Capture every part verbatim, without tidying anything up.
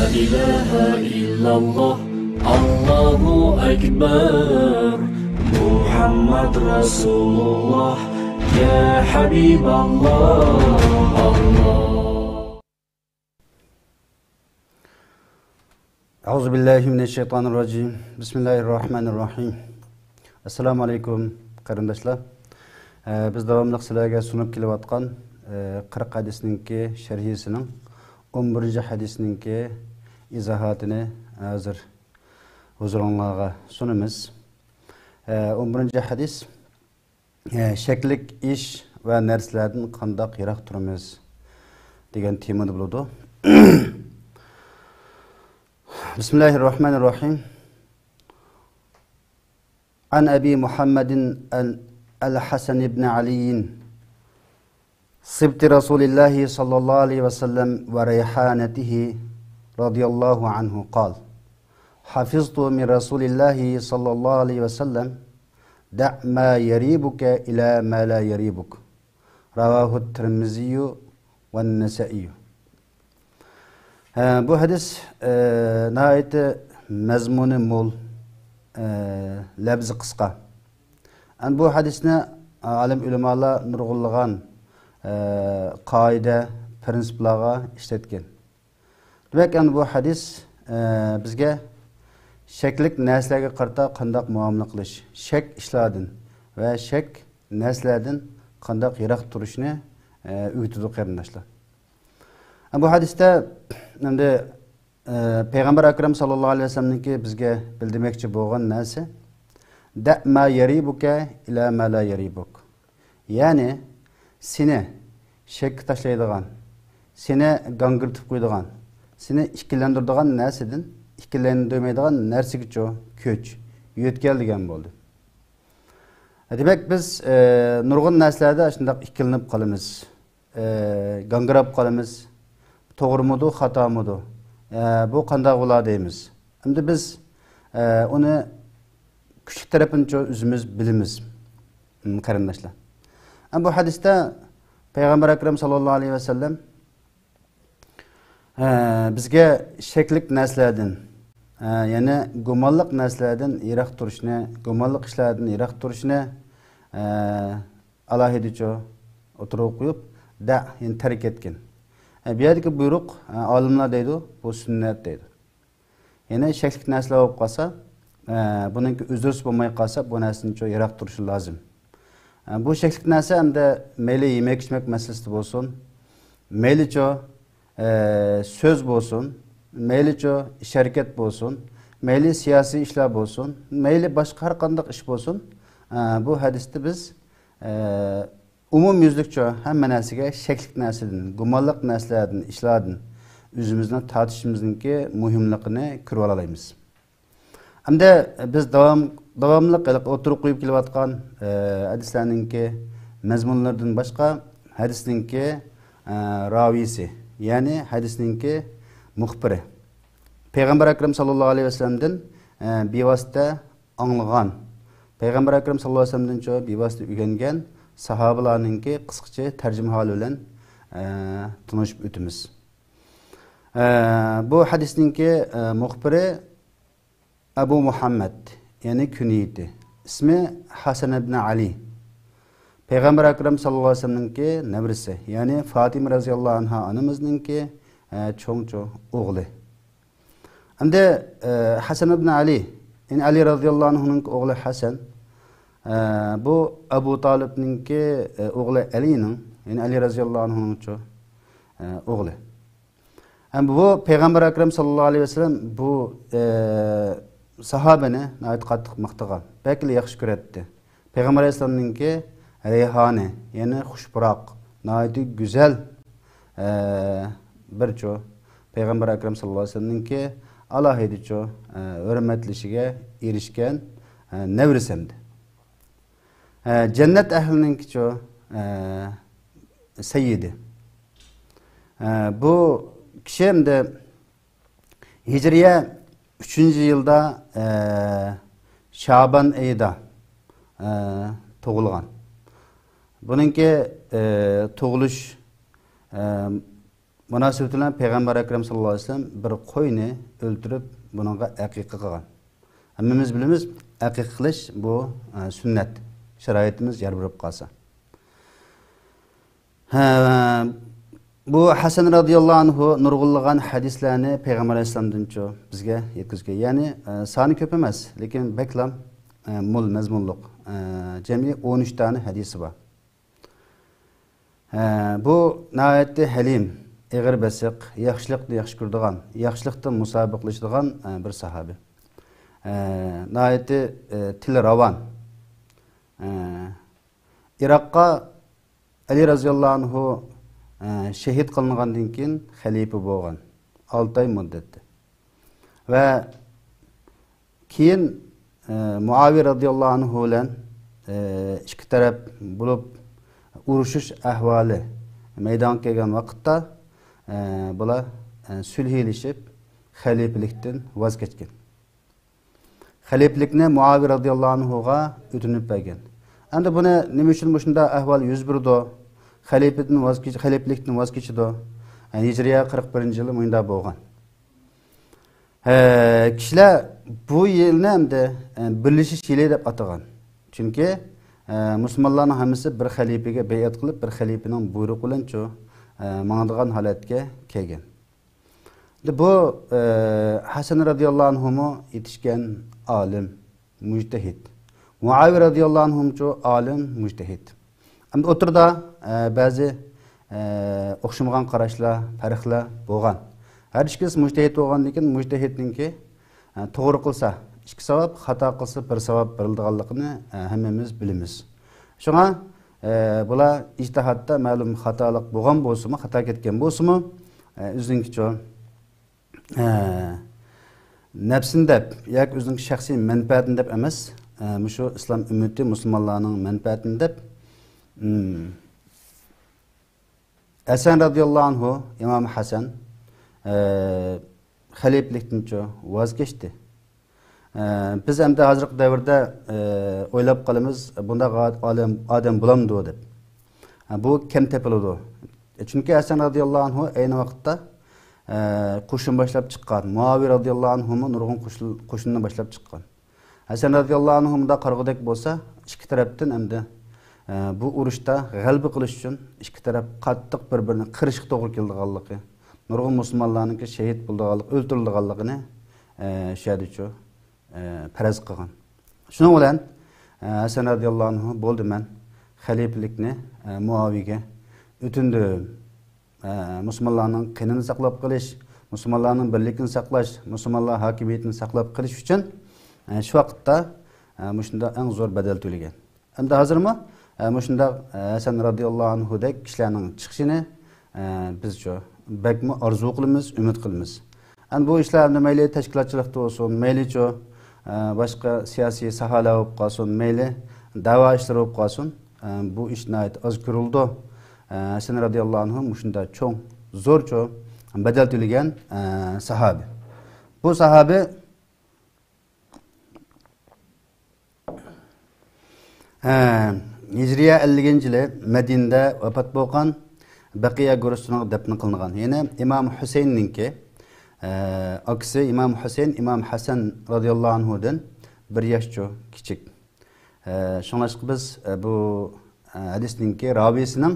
إله إلا الله، الله أكبر، محمد رسول الله، يا حبيب الله، الله. أعوذ بالله من الشيطان الرجيم. بسم الله الرحمن الرحيم. ئەسسالامۇ ئەلەيكۇم، قېرىنداشلار. ئە، بىز داۋاملىق سىلەرگە سۇنۇپ كېلىۋاتقان، ئە، قىرىق ھەدىسنىڭكى شەرھىسىنىڭ ئون بىرىنچى ھەدىسنىڭكى ئىزاھاتىنى ھازىر ھۇزۇرۇڭلارغا سۇنىمىز. ئە، ئون بىرىنچى ھەدىس، ئە، شەكلىك ئىش ۋە نەرسىلەردىن قانداق يىراق تۇرىمىز دېگەن تېمىدا بولىدۇ. بسم الله الرحمن الرحيم. عن أبي محمد ال- الحسن بن علي، صبط رسول الله صلى الله عليه وسلم وريحانته، رضي الله عنه، قال: حفظت من رسول الله صلى الله عليه وسلم: دع ما يريبك إلى ما لا يريبك. رواه الترمذي والنسائي. ھە، بۇ ھەدىس، ئە، ناھايىتى مەزمۇنى مول، ئە، لەپزى قىسقا. ئەنە بۇ ھەدىسنى ئالىم ئۆلىمالار نۇرغۇنلىغان، ئە، قائىدە، پىرىنسىپلارغا ئىشلەتكەن. دېمەك، ئەنە بۇ ھەدىس، ئە، بىزگە شەكلىك نەرسىلەرگە قارىتا قانداق مۇئامىلە قىلىش، شەك ئىشلاردىن ۋە شەك نەرسىلەردىن قانداق يىراق تۇرۇشنى، ئە، ئۆگىتىدۇ، قېرىنداشلار. بۇ ھەدىستە ئەمدى، ئە، پەيغەمبەر ئەكرەم ساللاللاھۇ ئەلەيھى ۋەسەللەمنىڭكى بىزگە بىلدۈرمەكچى بولغان نەرسە، دەئ ما يەرىبۇكە ئىلە ما لا يەرىبۇك. يەنى سېنى شەككە تاشلايدىغان، سېنى گاڭگىرىتىپ قويىدىغان، سېنى ئىككىلەندۈرىدىغان نەرسىدىن ئىككىلەندۈرمەيدىغان نەرسىگىچۇ كۆچ، يۆتكەل دېگەن بولدى. دېمەك، بىز، ئە، نۇرغۇن نەرسىلەردە شۇنداق ئىككىلىنىپ قالىمىز، ئە، گاڭگىراپ قالىمىز. توغرىمىدۇ، خاتامىدۇ؟ ئە، بۇ قانداق بولا دەيمىز. ئەمدى بىز، ئە، ئۇنى كۈچلۈك تەرىپىنىچۇ ئۆزىمىز بىلىمىز، م، قېرىنداشلار. ئەمما بۇ ھەدىستە پەيغەمبەر ئەكرەم ساللاللاھۇ ئەلەيھى ۋەسەللەم، ئە، بىزگە شەكلىك نەرسىلەردىن، ئە، يەنى گۇمانلىق نەرسىلەردىن يىراق تۇرۇشنى، گۇمانلىق ئىشلاردىن يىراق تۇرۇشنى، ئە، ئالاھىدىچۇ ئوتتۇرىغا قويۇپ، دەئ، يەنى تەرك ئەتكەن. ئە، بۇ يەردىكى بۇيرۇق، ئە، ئالىملار دەيدۇ، بۇ سۈننەت دەيدۇ. يەنى شەكلىك نەرسىلەر بولۇپ قالسا، ئە، بۇنىڭكى ئۆزرىسى بولماي قالسا، بۇ نەرسىدىنچۇ يىراق تۇرۇشى لازىم. ئە، بۇ شەكلىك نەرسە ئەمدى مەيلى يېمەك-ئىچمەك مەسىلىسىدە بولسۇن، مەيلىچۇ، ئە، سۆز بولسۇن، مەيلىچۇ ئىش-ھەرىكەت بولسۇن، مەيلى سىياسىي ئىشلار بولسۇن، مەيلى باشقا ھەر قانداق ئىش بولسۇن، ئە، بۇ ھەدىستە بىز، ئە، ئومۇميۈزلۈكچە ھەممە نەرسىگە شەكلىك نەرسىدىن، گۇمانلىق نەرسىلەردىن، ئىشلاردىن ئۆزىمىزنى تارتىشىمىزنىڭكى مۇھىملىقىنى كۆرۈۋالالايمىز. ئەمدى بىز داۋام، داۋاملىق ھېلىقى ئوتتۇرىغا قويۇپ كېلىۋاتقان، ئە، ھەدىسلەرنىڭكى مەزمۇنلىرىدىن باشقا ھەدىسنىڭكى، ئە، راۋىسى، يەنى ھەدىسنىڭكى مۇخبىرى، پەيغەمبەر ئەكرەم ساللاللاھۇ ئەلەيھى ۋەسەللەمدىن، ئە، بىۋاسىتە ئاڭلىغان، پەيغەمبەر ئەكرەم ساللاللاھۇ ئەلەيھى ۋەسەللەمدىن چۆ بىۋاسىتە ئۆگەنگەن ساھابىلارنىڭكى قىسقىچە تەرجىمىھالى بىلەن، ئە، تونۇشۇپ ئۆتىمىز. ئە، بۇ ھەدىسنىڭكى، ئە، مۇخبىرى ئەبۇ مۇھەممەد، يەنى كۈنىيىتى، ئىسمى ھەسەن ئىبنى ئەلى. پەيغەمبەر ئەكرەم ساللاللاھۇ ئەلەيھى ۋەسەللەمنىڭكى نەۋرىسى، يەنى فاتىمە رەزىياللاھۇ ئەنھا ئانىمىزنىڭكى، ئە، چوڭچۇ ئوغلى. ئەمدى، ئە، ھەسەن ئىبنى ئەلى، يەنى ئەلى رەزىياللاھۇ ئەنھۇنىڭ ئوغلى ھەسەن، ئە، بۇ ئەبۇ تالىپنىڭكى، ئە، ئوغلى ئەلىنىڭ، يەنى ئەلى رەزىياللاھۇ ئەنھۇنىڭچۇ، ئە، ئوغلى. ھەم بۇ پەيغەمبەر ئەكرەم ساللاللاھۇ ئەلەيھى ۋەسەللەم بۇ، ئە، ساھابىنى ناھايىتى قاتتىق ماختىغان، بەكلا ياخشى كۆرەتتى. پەيغەمبەر ئەلەيھىسسالامنىڭكى رەيھانى، يەنى خۇش پۇراق، ناھايىتى گۈزەل، ئە، بىرچۇ پەيغەمبەر ئەكرەم ساللاللاھۇ ئەلەيھى ۋەسەللەمنىڭكى ئالاھىدىچۇ، ئە، ھۆرمەتلىشىگە ئېرىشكەن، ئە، نەۋرىسى ئەمدى. ئە، جەننەت ئەھلىنىڭكىچۇ، ئە، سەييىدى. ئە، بۇ كىشى ئەمدى ھىجرىيە ئۈچىنچى يىلدا، ئە، شابان ئېيىدا، ئە، تۇغۇلغان. بۇنىڭكى، ئە، تۇغۇلۇش، ئە، مۇناسىۋىتى بىلەن پەيغەمبەر ئەكرەم ساللاللاھۇ ئەلەيھى ۋەسەللەم بىر قوينى ئۆلتۈرۈپ، بۇنىڭغا ئەقىقە قىلغان. ھەممىمىز بىلىمىز، ئەقىقە قىلىش بۇ، ئە، سۈننەت. شارائىتىمىز يار بېرىپ قالسا. ھە، بۇ ھەسەن رازىياللاھۇ ئەنھۇ نۇرغۇنلىغان ھەدىسلەرنى پەيغەمبەر ئەلەيھىسسالامدىنچۇ بىزگە يەتكۈزگەن. يەنى، ئە، سانى كۆپ ئەمەس، لېكىن بەكلا، ئە، مول مەزمۇنلۇق، ئە، جەمئىي ئون ئۈچ دانە ھەدىسى بار. ئە، بۇ ناھايىتى ھەلىم، ئېغىر بېسىق، ياخشىلىقنى ياخشى كۆرىدىغان، ياخشىلىقتا مۇسابىقىلىشىدىغان، ئە، بىر ساھابى. ئە، ناھايىتى، ئە، تىلى راۋان. ئە، ئىراققا ئەلى رازىياللاھۇ ئەنھۇ، ئە، شېھىت قىلىنغاندىن كېيىن خەلىپە بولغان. ئالتە ئاي مۇددەتتە. ۋە كېيىن، ئە، مۇئاۋىيە رازىياللاھۇ ئەنھۇ بىلەن، ئە، ئىككى تەرەپ بولۇپ ئۇرۇشۇش ئەھۋالى مەيدانغا كەلگەن ۋاقىتتا، ئە، بۇلار، ئە، سۈلھىلىشىپ، خەلىپىلىكتىن ۋاز كەچكەن. خەلىپىلىكنى مۇئاۋىيە رازىياللاھۇ ئەنھۇغا ئۆتۈنۈپ بەرگەن. ئەمدى بۇنى نېمە ئۈچۈن مۇشۇنداق ئەھۋال يۈز بېرىدۇ؟ خەلىپىدىن ۋاز كېچ-، خەلىپىلىكتىن ۋاز كېچىدۇ. ھىجرىيە قىرىق بىرىنچى يىلى مۇنداق بولغان. ھە، كىشىلەر بۇ يىلنى ئەمدى، ئە، بىرلىشىش يىلى دەپ ئاتىغان. چۈنكى، ئە، مۇسۇلمانلارنىڭ ھەممىسى بىر خەلىپىگە بەيئەت قىلىپ، بىر خەلىپىنىڭ بۇيرۇقى بىلەنچۇ، ئە، ماڭىدىغان ھالەتكە كەلگەن. بۇ، ئە، ھەسەن رازىياللاھۇ ئەنھۇمۇ يېتىشكەن ئالىم، مۇجتەھىد. مۇئاۋىيە رازىياللاھۇ ئەنھۇمچۇ ئالىم، مۇجتەھىد. ئەمدى ئوتتۇرىدا، ئە، بەزى، ئە، ئوخشىمىغان قاراشلار، پەرقلەر بولغان. ھەر ئىككىسى مۇجتەھىد بولغاندىن كېيىن، مۇجتەھىدنىڭكى، ئە، توغرا قىلسا ئىككى ساۋاب، خاتا قىلسا بىر ساۋاب بېرىلىدىغانلىقىنى، ئە، ھەممىمىز بىلىمىز. شۇڭا، ئە، بۇلار ئىجتىھادتا مەلۇم خاتالىق بولغان بولسىمۇ، خاتا كەتكەن بولسىمۇ، ئە، ئۆزىنىڭكىچۇ، ئە، نەپسىنى دەپ ياكى ئۆزىنىڭ شەخسىي مەنپەئەتىنى دەپ ئەمەس، ئە، مۇشۇ ئىسلام ئۈممىتى مۇسۇلمانلارنىڭ مەنپەئەتىنى دەپ، ئىم، ھەسەن رازىياللاھۇ ئەنھۇ، ئىمام ھەسەن، ئە، خەلىپىلىكتىنچۇ ۋاز كەچتى. ئە، بىز ئەمدى ھازىرقى دەۋردە، ئە، ئويلاپ قالىمىز، بۇنداق ئادەم، ئادەم بولامدۇ دەپ. ئە، بۇ كەم تېپىلىدۇ. چۈنكى ھەسەن رازىياللاھۇ ئەنھۇ ئەينى ۋاقىتتا، ئە، قوشۇن باشلاپ چىققان. مۇئاۋىيە رازىياللاھۇ ئەنھۇمۇ نۇرغۇن قوشۇن-، قوشۇننى باشلاپ چىققان. ھەسەن رازىياللاھۇ ئەنھۇ مۇنداق قارىغۇدەك بولسا، ئىككى تەرەپتىن ئەمدى، ئە، بۇ ئۇرۇشتا غەلىبە قىلىش ئۈچۈن ئىككى تەرەپ قاتتىق بىر-بىرىنى قىرىشقا توغرا كېلىدىغانلىقى، نۇرغۇن مۇسۇلمانلارنىڭكى شېھىت بولىدىغانلىقى، ئۆلتۈرۈلىدىغانلىقىنى، ئە، شۇ يەردىچۇ، ئە، پەرەز قىلغان. شۇنىڭ بىلەن، ئە، ھەسەن رازىياللاھۇ ئەنھۇ، بولدى، مەن خەلىپىلىكنى، ئە، مۇئاۋىيەگە ئۆتۈندۈم. ئە، مۇسۇلمانلارنىڭ قېنىنى ساقلاپ قېلىش، مۇسۇلمانلارنىڭ بىرلىكىنى ساقلاش، مۇسۇلمانلار ھاكىمىيىتىنى ساقلاپ قېلىش ئۈچۈن، ئە، شۇ ۋاقىتتا، ئە، مۇشۇنداق ئەڭ زور بەدەل تۆلىگەن. ئەمدى ھازىرمۇ، ئە، مۇشۇنداق، ئە، ھەسەن رازىياللاھۇ ئەنھۇدەك كىشىلەرنىڭ چىقىشىنى، ئە، بىزچۇ بەكمۇ ئارزۇ قىلىمىز، ئۈمىد قىلىمىز. ئەمدى بۇ ئىشلار ئەمدى مەيلى تەشكىلاتچىلىقتا بولسۇن، مەيلىچۇ، ئە، باشقا سىياسىي ساھەلەر بولۇپ قالسۇن، مەيلى دەۋا ئىشلىرى بولۇپ قالسۇن، ئە، بۇ ئىش ناھايىتى ئاز كۆرۈلىدۇ. ئە، ھەسەن رازىياللاھۇ ئەنھۇ مۇشۇنداق چوڭ، زورچۇ بەدەل تۆلىگەن، ئە، ساھابى. بۇ ساھابى، ئە، ھىجرىيە ئەللىكىنچى يىلى مەدىنىدە ۋاپات بولغان، بەقىيە گۆرىسىنىڭ دەپنە قىلىنغان. يەنى ئىمام ھۈسەيىننىڭكى، ئە، ئاكىسى ئىمام ھۈسەيىن، ئىمام ھەسەن رازىياللاھۇ ئەنھۇدىن بىر ياشچۇ كىچىك. ئە، شۇڭلاشقا بىز، ئە، بۇ، ئە، ھەدىسنىڭكى راۋىسىنىڭ،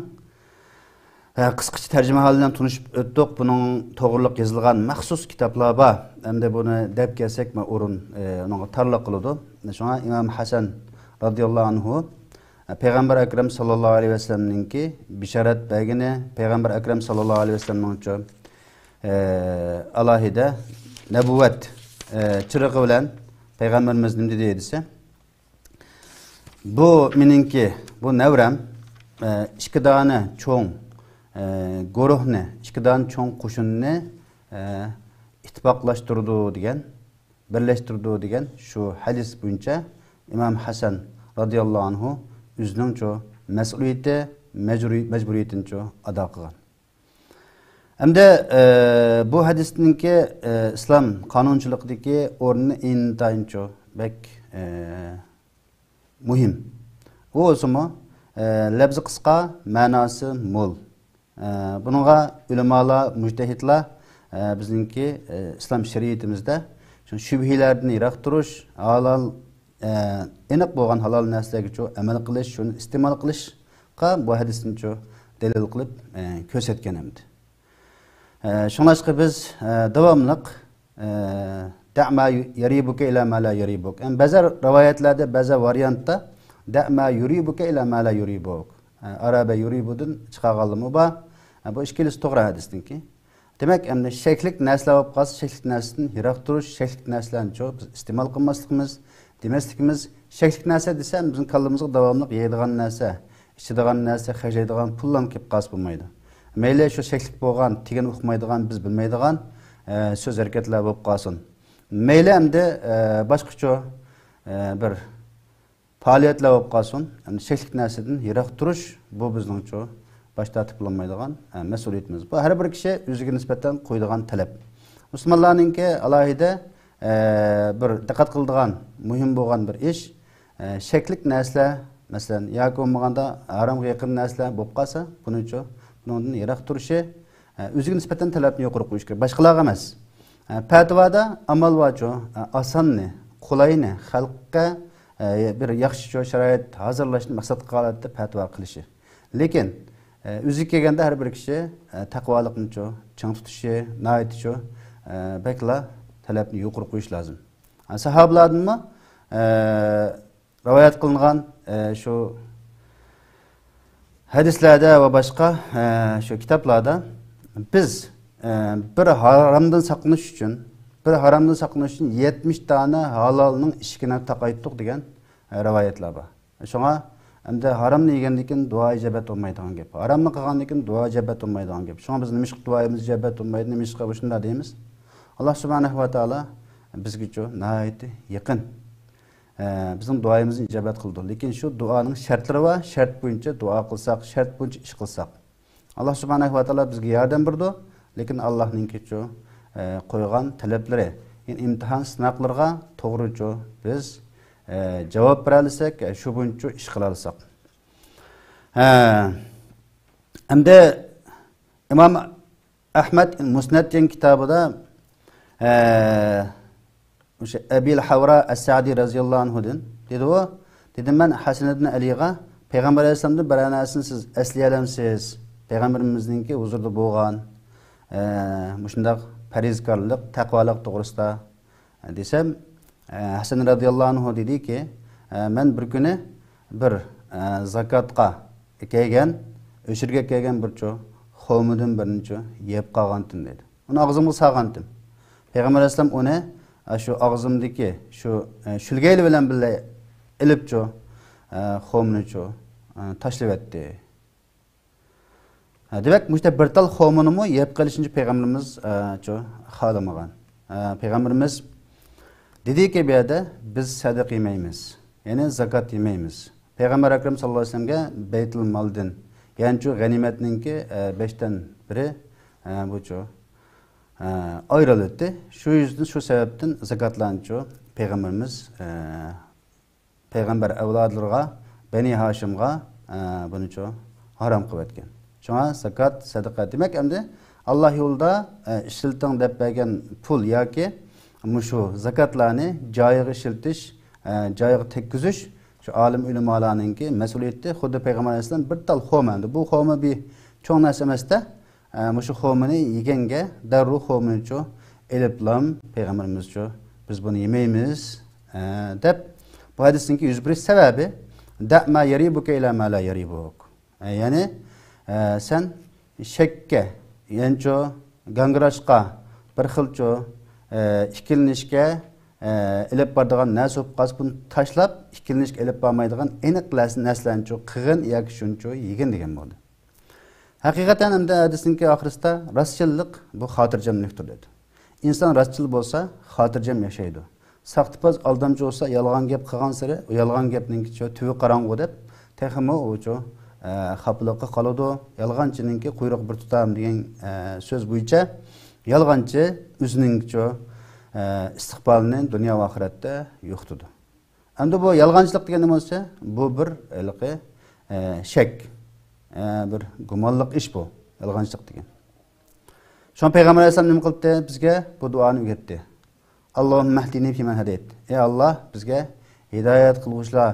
ئە، قىسقىچە تەرجىمىھالى بىلەن تونۇشۇپ ئۆتتۇق. بۇنىڭ توغرىلىق يېزىلغان مەخسۇس كىتابلار بار. ئەمدى بۇنى دەپ كەلسەكمۇ ئورۇن، ئە، ئۇنىڭغا تارلىق قىلىدۇ. شۇڭا ئىمام ھەسەن رازىياللاھۇ ئەنھۇ، ئە، پەيغەمبەر ئەكرەم ساللاللاھۇ ئەلەيھى ۋەسەللەمنىڭكى بېشارەت بەرگىنى، پەيغەمبەر ئەكرەم ساللاللاھۇ ئەلەيھى ۋەسەللەمنىڭچۇ، ئە، ئالاھىدە نەبۇۋۋەت، ئە، چىرىغى بىلەن پەيغەمبىرىمىز نېمە دېدى دېسە، بۇ مېنىڭكى، بۇ نەۋرەم، ئە، ئىككى دانە چوڭ، ئە، گۇرۇھنى، ئىككى دانە چوڭ قوشۇننى، ئە، ئىتتىپاقلاشتۇرىدۇ دېگەن، بىرلەشتۈرىدۇ دېگەن شۇ ھەدىس بويىچە ئىمام ھەسەن رازىياللاھۇ ئەنھۇ ئۆزىنىڭچۇ مەسئۇلىيىتى، مەجبۇرىي-، مەجبۇرىيىتىنىچۇ ئادا قىلغان. ئەمدى، ئە، بۇ ھەدىستىنكى، ئە، ئىسلام قانۇنچىلىقىدىكى ئورنى ئىنتايىنچۇ بەك، ئە، مۇھىم. ئۇ بولسىمۇ، ئە، لەپزى قىسقا، مەناسى مول. ئە، بۇنىڭغا ئۆلىمالار، مۇجتەھىدلار، ئە، بىزنىڭكى، ئە، ئىسلام شەرىئىتىمىزدە شۇ شۈبھىلەردىن يىراق تۇرۇش، ھالال، ئە، ئېنىق بولغان ھالال نەرسىلەرگىچۇ ئەمەل قىلىش، شۇنى ئىستېمال قىلىشقا بۇ ھەدىسنىچۇ دەلىل قىلىپ، ئە، كۆرسەتكەن ئەمدى. ئە، شۇڭلاشقا بىز، ئە، داۋاملىق، ئە، «دەع ما يەرىبۇكە ئىلە ما لا يەرىبۇك». ئەم، بەزى رىۋايەتلەردە، بەزى ۋارىيانتتا «دەع ما يۇرىبۇكە ئىلە ما لا يۇرىبۇك». ئە، «ئارابە يۇرىبۇدىن» چىقارغانلىرىمۇ بار. ئە، بۇ ئىككىلىسى توغرا ھەدىستىنكى. دېمەك، ئەمدى شەكلىك نەرسىلەر بولۇپ قالسا، شەكلىك نەرسىدىن يىراق تۇرۇش، شەكلىك نەرسىلەرنىچۇ بىز ئىستېمال قىلماسلىقىمىز، دېمەسلىكىمىز. شەكلىك نەرسە دېسەم، بىزنىڭ كاللىمىزغا داۋاملىق يەيدىغان نەرسە، ئىچىدىغان نەرسە، خەجلەيدىغان پۇللام كېلىپ قالسا بولمايدۇ. مەيلى شۇ شەكلىك بولغان، تېگىنى ئۇقمايدىغان، بىز بىلمەيدىغان، ئە، سۆز ھەرىكەتلەر بولۇپ قالسۇن. مەيلى ئەمدى، ئە، باشقىچۇ، ئە، بىر پائالىيەتلەر بولۇپ قالسۇن، ئەمدى شەكلىك نەرسىدىن يىراق تۇرۇش، بۇ بىزنىڭچۇ باش تارتىپ بولالمايدىغان، ئە، مەسئۇلىيىتىمىز. بۇ ھەر بىر كىشى ئۆزىگە نىسبەتەن قويىدىغان تەلەپ. مۇسۇلمانلارنىڭكى ئالاھىدە، ئە، بىر دىققەت قىلىدىغان، مۇھىم بولغان بىر ئىش، ئە، شەكلىك نەرسىلەر، مەسىلەن، ياكى بولمىغاندا ھارامغا يېقىن نەرسىلەر بولۇپ قالسا، بۇنىچۇ، بۇنىڭدىن يىراق تۇرۇشى، ئە، ئۆزىگە نىسبەتەن تەلەپنى يۇقىرى قويۇش كېرەك، باشقىلارغا ئەمەس. ئە، پەتىۋادا ئامال بارچۇ، ئە، ئاساننى، قولاينى، خەلققە، ئە، بىر ياخشىچۇ شارائىت ھازىرلاشنى مەقسەت قىلغان ھالەتتە پەتىۋا قىلىشى. لېكىن، ئە، ئۆزىگە كەلگەندە ھەر بىر كىشى، ئە، تەقۋالىقنىچۇ چىڭ تۇتۇشى، ناھايىتىچۇ، ئە، بەكلا تەلەپنى يۇقىرى قويۇش لازىم. ئە، ساھابىلاردىنمۇ، ئە، رىۋايەت قىلىنغان، ئە، شۇ ھەدىسلەردە ۋە باشقا، ئە، شۇ كىتابلاردا بىز، ئە، بىر ھارامدىن ساقلىنىش ئۈچۈن، بىر ھارامدىن ساقلىنىش ئۈچۈن يەتمىش دانە ھالالنىڭ ئىشىكىنى تاقايتتۇق دېگەن، ئە، رىۋايەتلەر بار. شۇڭا ئەمدى ھارامنى يېگەندىن كېيىن دۇئا ئىجابەت بولمايدىغان گەپ. ھارامنى قىلغاندىن كېيىن دۇئا ئىجابەت بولمايدىغان گەپ. شۇڭا بىز نېمىشقا دۇئايىمىز ئىجابەت بولمايدۇ، نېمىشقا مۇشۇنداق دەيمىز؟ ئاللا سۇبھانەھۇ ۋە تائالا بىزگىچۇ ناھايىتى يېقىن. ئە، بىزنىڭ دۇئايىمىزنى ئىجابەت قىلىدۇ. لېكىن شۇ دۇئانىڭ شەرتلىرى بار، شەرت بويىچە دۇئا قىلساق، شەرت بويىچە ئىش قىلساق. ئاللا سۇبھانەھۇ ۋە تائالا بىزگە ياردەم بېرىدۇ، لېكىن ئاللانىڭكىچۇ، ئە، قويغان تەلەپلىرى، يەنى ئىمتىھان سىناقلىرىغا توغرىچۇ بىز، ئە، جاۋاب بېرەلىسەك، ئە، شۇ بويىچە ئىش قىلالىساق. ھە، ئەمدى ئىمام ئەھمەد مۇسنەد دېگەن كىتابىدا، ئە، ئۆشە ئەبىل ھەۋرا ئەس-سەئدى رەزىياللاھۇ ئەنھۇدىن دېدى ئۇ، دېدىم مەن ھەسەن ئىبن ئەلىغا، پەيغەمبەر ئەلەيھىسسالامدىن بىرەر نەرسىنى سىز ئەسلىيەلەمسىز؟ پەيغەمبىرىمىزنىڭكى ھۇزۇرىدا بولغان، ئە، مۇشۇنداق پەرھىزكارلىق، تەقۋالىق توغرىسىدا دېسەم، ئە، ھەسەن رەزىياللاھۇ ئەنھۇ دېدىكى، ئە، مەن بىر كۈنى بىر، ئە، زاكاتقا كەلگەن، ئۆچۈرگە كەلگەن بىرچۇ خورمىدىن بىرنىچۇ يەپ قالغانتىم دېدى. ئۇنى ئاغزىمغا سالغانتىم. پەيغەمبەر ئەلەيھىسسالام ئۇنى، ئە، شۇ ئاغزىمدىكى شۇ، ئە، شۆلگەيلى بىلەن بىللە ئېلىپچۇ، ئە، خورمىنىچۇ، ئە، تاشلىۋەتتى. ھە، دېمەك، مۇشۇ بىر تال خورمىنىمۇ يەپ قېلىشنى پەيغەمبىرىمىز، ئە، چۇ، خالىمىغان. ئە، پەيغەمبىرىمىز دېدىكى، بۇ يەردە بىز سەدىقە يېمەيمىز، يەنى زاكات يېمەيمىز. پەيغەمبەر ئەكرەم ساللاللاھۇ ئەلەيھى ۋەسەللەمگە بەيتۇل مالدىن، يەنى چۇ غەنىيمەتنىڭكى، ئە، بەشتىن بىرى، ئە، بۇچۇ، ئە، ئايرىلىتتى. شۇ يۈزدىن، شۇ سەۋەبتىن زاكاتلارنىچۇ پەيغەمبىرىمىز، ئە، پەيغەمبەر ئەۋلادلىرىغا، بەنى ھاشىمغا، ئە، بۇنىچۇ ھارام قىلىۋەتكەن. شۇڭا زاكات، سەدىقە. دېمەك، ئەمدى ئاللا يولىدا، ئە، ئىشلىتىڭ دەپ بەرگەن پۇل ياكى مۇشۇ زاكاتلارنى جايىغا ئىشلىتىش، ئە، جايىغا تەگكۈزۈش شۇ ئالىم ئۆلىمالارنىڭكى مەسئۇلىيىتى. خۇددى پەيغەمبەر ئەلەيھىسسالام بىر تال خورما، ئەمدى بۇ خورما بىر چوڭ نەرسە ئەمەستە، ئە، مۇشۇ خورمىنى يېگەنگە دەررۇ خورمىنىچۇ ئېلىپلام پەيغەمبىرىمىزچۇ، بىز بۇنى يېمەيمىز، ئە، دەپ بۇ ھەدىسنىڭكى يۈز بېرىش سەۋەبى، «دەع ما يەرىبۇكە ئىلە ما لا يەرىبۇك». ئە، يەنى، ئە، سەن شەككە، يەنىچۇ گاڭگىراشقا، بىر خىلچۇ، ئە، ئىككىلىنىشكە، ئە، ئېلىپ بارىدىغان نەرسە بولۇپ قالسا، بۇنى تاشلاپ، ئىككىلىنىشكە ئېلىپ بارمايدىغان ئېنىق نەرسە-، نەرسىلەرنىچۇ قىلغىن ياكى شۇنىچۇ يېگىن دېگەن بولدى. ھەقىقەتەن ئەمدى ھەدىسنىڭكى ئاخىرىسىدا راستچىللىق بۇ خاتىرجەملىكتۇر دېدى. ئىنسان راستچىل بولسا خاتىرجەم ياشايدۇ. ساختىپاز، ئالدامچى بولسا، يالغان گەپ قىلغانسېرى ئۇ يالغان گەپنىڭكىچۇ تۈۋى قاراڭغۇ دەپ تېخىمۇ ئۇچۇ، ئە، خاپىلىققا قالىدۇ. يالغانچىنىڭكى قۇيرۇقى بىر تۇتام دېگەن، ئە، سۆز بويىچە يالغانچى ئۆزىنىڭكىچۇ، ئە، ئىستىقبالىنى دۇنيا ۋە ئاخىرەتتە يوقىتىدۇ. ئەمدى بۇ يالغانچىلىق دېگەن نېمە بولسا، بۇ بىر ھېلىقى، ئە، شەك، ئە، بىر گۇمانلىق ئىش بۇ. يالغانچىلىق دېگەن. شۇڭا پەيغەمبەر ئەلەيھىسسالام نېمە قىلدى؟ بىزگە بۇ دۇئانى ئۆگەتتى. «اللهم اهدني فيمن هديت». ئەي ئاللا، بىزگە ھىدايەت قىلغۇچىلار،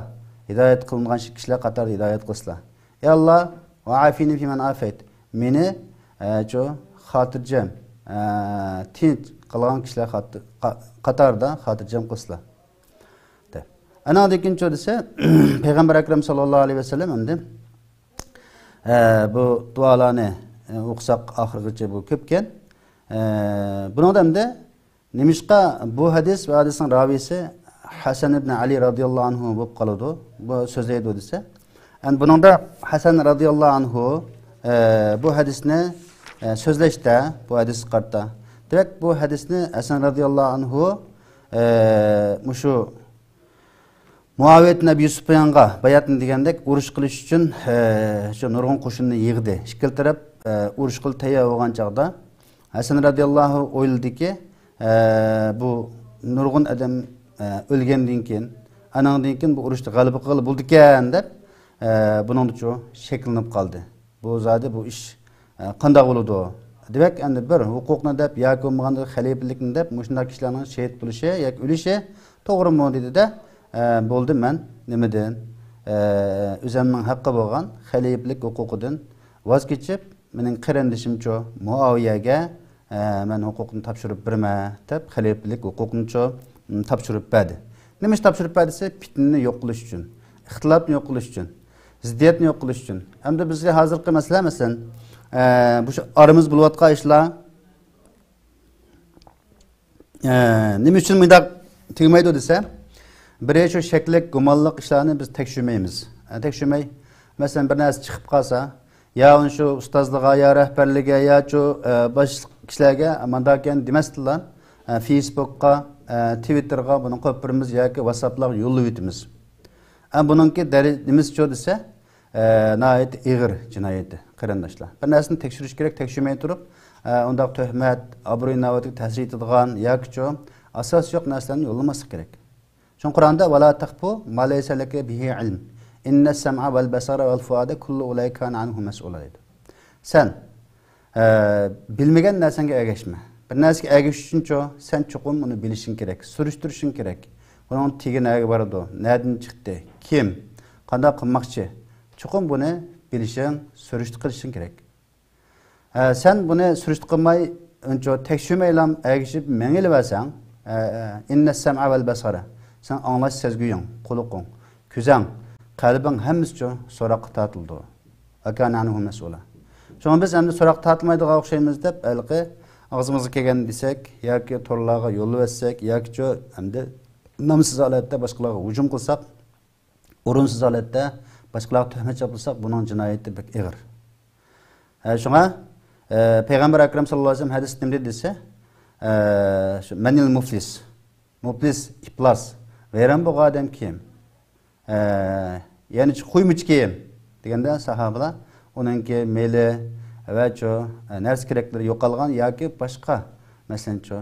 ھىدايەت قىلىنغان كىشىلەر قاتارىدا ھىدايەت قىلسىلا. ئەي ئاللا، «وعافني فيمن عافيت». مېنى، ئە، شۇ خاتىرجەم، ئە، تىنچ قالغان كىشىلەر خاتىر-، قا-، قاتارىدا خاتىرجەم قىلسىلا. دەپ. ئاناندىن كېيىن شۇ دېسە، پەيغەمبەر ئەكرەم ساللاللاھۇ ئەلەيھى ۋەسەللەم ئەمدى، ئە، بۇ دۇئالارنى، ئە، ئوقۇساق ئاخىرغىچە بۇ كۆپكەن. ئە، بۇنىڭدا ئەمدى نېمىشقا بۇ ھەدىس ۋە ھەدىسنىڭ راۋىسى ھەسەن ئىبن ئەلى رازىياللاھۇ ئەنھۇ بولۇپ قالىدۇ؟ بۇ سۆزلەيدۇ دېسە، ئەمدى بۇنىڭدا ھەسەن رازىياللاھۇ ئەنھۇ، ئە، بۇ ھەدىسنى، ئە، سۆزلەشتە، بۇ ھەدىسكە قارىتا. دېمەك، بۇ ھەدىسنى ھەسەن رازىياللاھۇ ئەنھۇ، ئە، مۇشۇ مۇئاۋىيە ئىبن ئەبى سۇفيانغا باياتنى دېگەندەك ئۇرۇش قىلىش ئۈچۈن، ئە، شۇ نۇرغۇن قوشۇننى يىغدى. ئىككىلا تەرەپ، ئە، ئۇرۇشقىلى تەييار بولغان چاغدا، ھەسەن رازىياللاھۇ ئويلىدىكى، ئە، بۇ نۇرغۇن ئادەم، ئە، ئۆلگەندىن كېيىن، ئانىڭدىن كېيىن بۇ ئۇرۇشتا غەلىبە قىلغىلى بولىدىكەن دەپ، ئە، بۇنىڭدىچۇ شەكلىنىپ قالدى. بۇ زادى بۇ ئىش، ئە، قانداق بولىدۇ؟ دېمەك، ئەمدى بىر ھوقۇقنى دەپ ياكى بولمىغاندا خەلىپىلىكنى دەپ مۇشۇنداق كىشىلەرنىڭ شېھىت بولۇشى ياكى ئۆلۈشى توغرىمۇ؟ دېدى-دە، ئە، بولدى، مەن نېمىدىن، ئە، ئۆزەمنىڭ ھەققى بولغان خەلىپىلىك ھوقۇقىدىن ۋاز كېچىپ، مېنىڭ قېرىندىشىمچۇ مۇئاۋىيەگە، ئە، مەن ھوقۇقنى تاپشۇرۇپ بېرىمەن دەپ، خەلىپىلىك ھوقۇقنىچۇ، م، تاپشۇرۇپ بەردى. نېمە ئۈچۈن تاپشۇرۇپ بەردى دېسە، پىتنىنى يوق قىلىش ئۈچۈن، ئىختىلاپنى يوق قىلىش ئۈچۈن، زىددىيەتنى يوق قىلىش ئۈچۈن. ئەمدى بىزگە ھازىرقى مەسىلە، مەسىلەن، ئە، بۇ شۇ ئارىمىزدا بولۇۋاتقان ئىشلار، ئە، نېمە ئۈچۈن مۇنداق تۈگىمەيدۇ دېسە، بىرى شۇ شەكلىك، گۇمانلىق ئىشلارنى بىز تەكشۈرمەيمىز. ئە، تەكشۈرمەي، مەسىلەن، بىر نەرسە چىقىپ قالسا، يا ئۇنى شۇ ئۇستازلىققا، يا رەھبەرلىككە، يا شۇ، ئە، باشلىق كىشىلەرگە مانداكەن دېمەستىنلا، ئە، فېيسبۇكقا، ئە، تىۋىتتېرغا بۇنى قويۇپ بېرىمىز ياكى ۋاتساپلارغا يوللىۋېتىمىز. ئە، بۇنىڭكى دەرىجە نېمىسىچۇ دېسە، ئە، ناھايىتى ئېغىر جىنايىتى، قېرىنداشلار. بىر نەرسىنى تەكشۈرۈش كېرەك، تەكشۈرمەي تۇرۇپ، ئە، ئۇنداق تۆھمەت، ئابرۇي-نامەتكە تەسىر يېتىدىغان ياكىچۇ ئاساسى يوق نەرسىلەرنى يوللىماسلىق كېرەك. شۇڭا قۇرئاندا «ۋەلا تەقپۇ ما لەيسە لەكە بىھى ئىلم، ئىننەسسەمئە ۋەلبەسەرە ۋەلفۇئادە كۇللۇ ئۇلائىكە كانە ئەنھۇ مەسئۇلا» دەيدۇ. سەن، ئە، بىلمىگەن نەرسەڭگە ئەگەشمە. بىر نەرسىگە ئەگىشىش ئۈچۈنچۇ، سەن چوقۇم ئۇنى بىلىشىڭ كېرەك، سۈرۈشتۈرۈشۈڭ كېرەك. بۇنىڭ تېگى نەگە بارىدۇ، نەدىن چىقتى، كىم، قانداق قىلماقچى؟ چوقۇم بۇنى بىلىشىڭ، سۈرۈشتە قىلىشىڭ كېرەك. ئە، سەن بۇنى سۈرۈشتە قىلماي، ئۇنچە تەكشۈرمەيلا ئەگىشىپ مېڭىۋەرسەڭ، ئە، ئە، ئىننەسسەمئە ۋەلبەسەرە، سەن ئاڭلاش سەزگۈيۈڭ، قۇلىقىڭ، كۆزۈڭ، قەلبىڭ ھەممىسىچۇ سوراققا تارتىلىدۇ. ۋەكانە ئەنھۇ مەسئۇلا. شۇڭا بىز ئەمدى سوراققا تارتىلمايدىغان ئوخشايمىز دەپ، ھېلىقى ئاغزىمىزغا كەلگەننى دېسەك ياكى تورلارغا يوللىۋەتسەك ياكىچۇ ئەمدى نامسىز ھالەتتە باشقىلارغا ھۇجۇم قىلساق، ئورۇنسىز ھالەتتە باشقىلارغا تۆھمەت چاپلىساق، بۇنىڭ جىنايىتى بەك ئېغىر. ھە، شۇڭا، ئە، پەيغەمبەر ئەكرەم ساللاللاھۇ ئەلەيھى ۋەسەللەم ھەدىستە نېمە دېدى دېسە، ئە، شۇ، «مەنىل مۇفلىس؟» مۇپلىس، ئىپلاس، ۋەيران بولغان ئادەم كىم؟ ئە، يەنى خۇيمۇچى كىم؟ دېگەندە ساھابىلار ئۇنىڭكى مېلى ۋە شۇ، ئە، نەرسە كېرەكلىرى يوقالغان ياكى باشقا، مەسىلەنچۇ،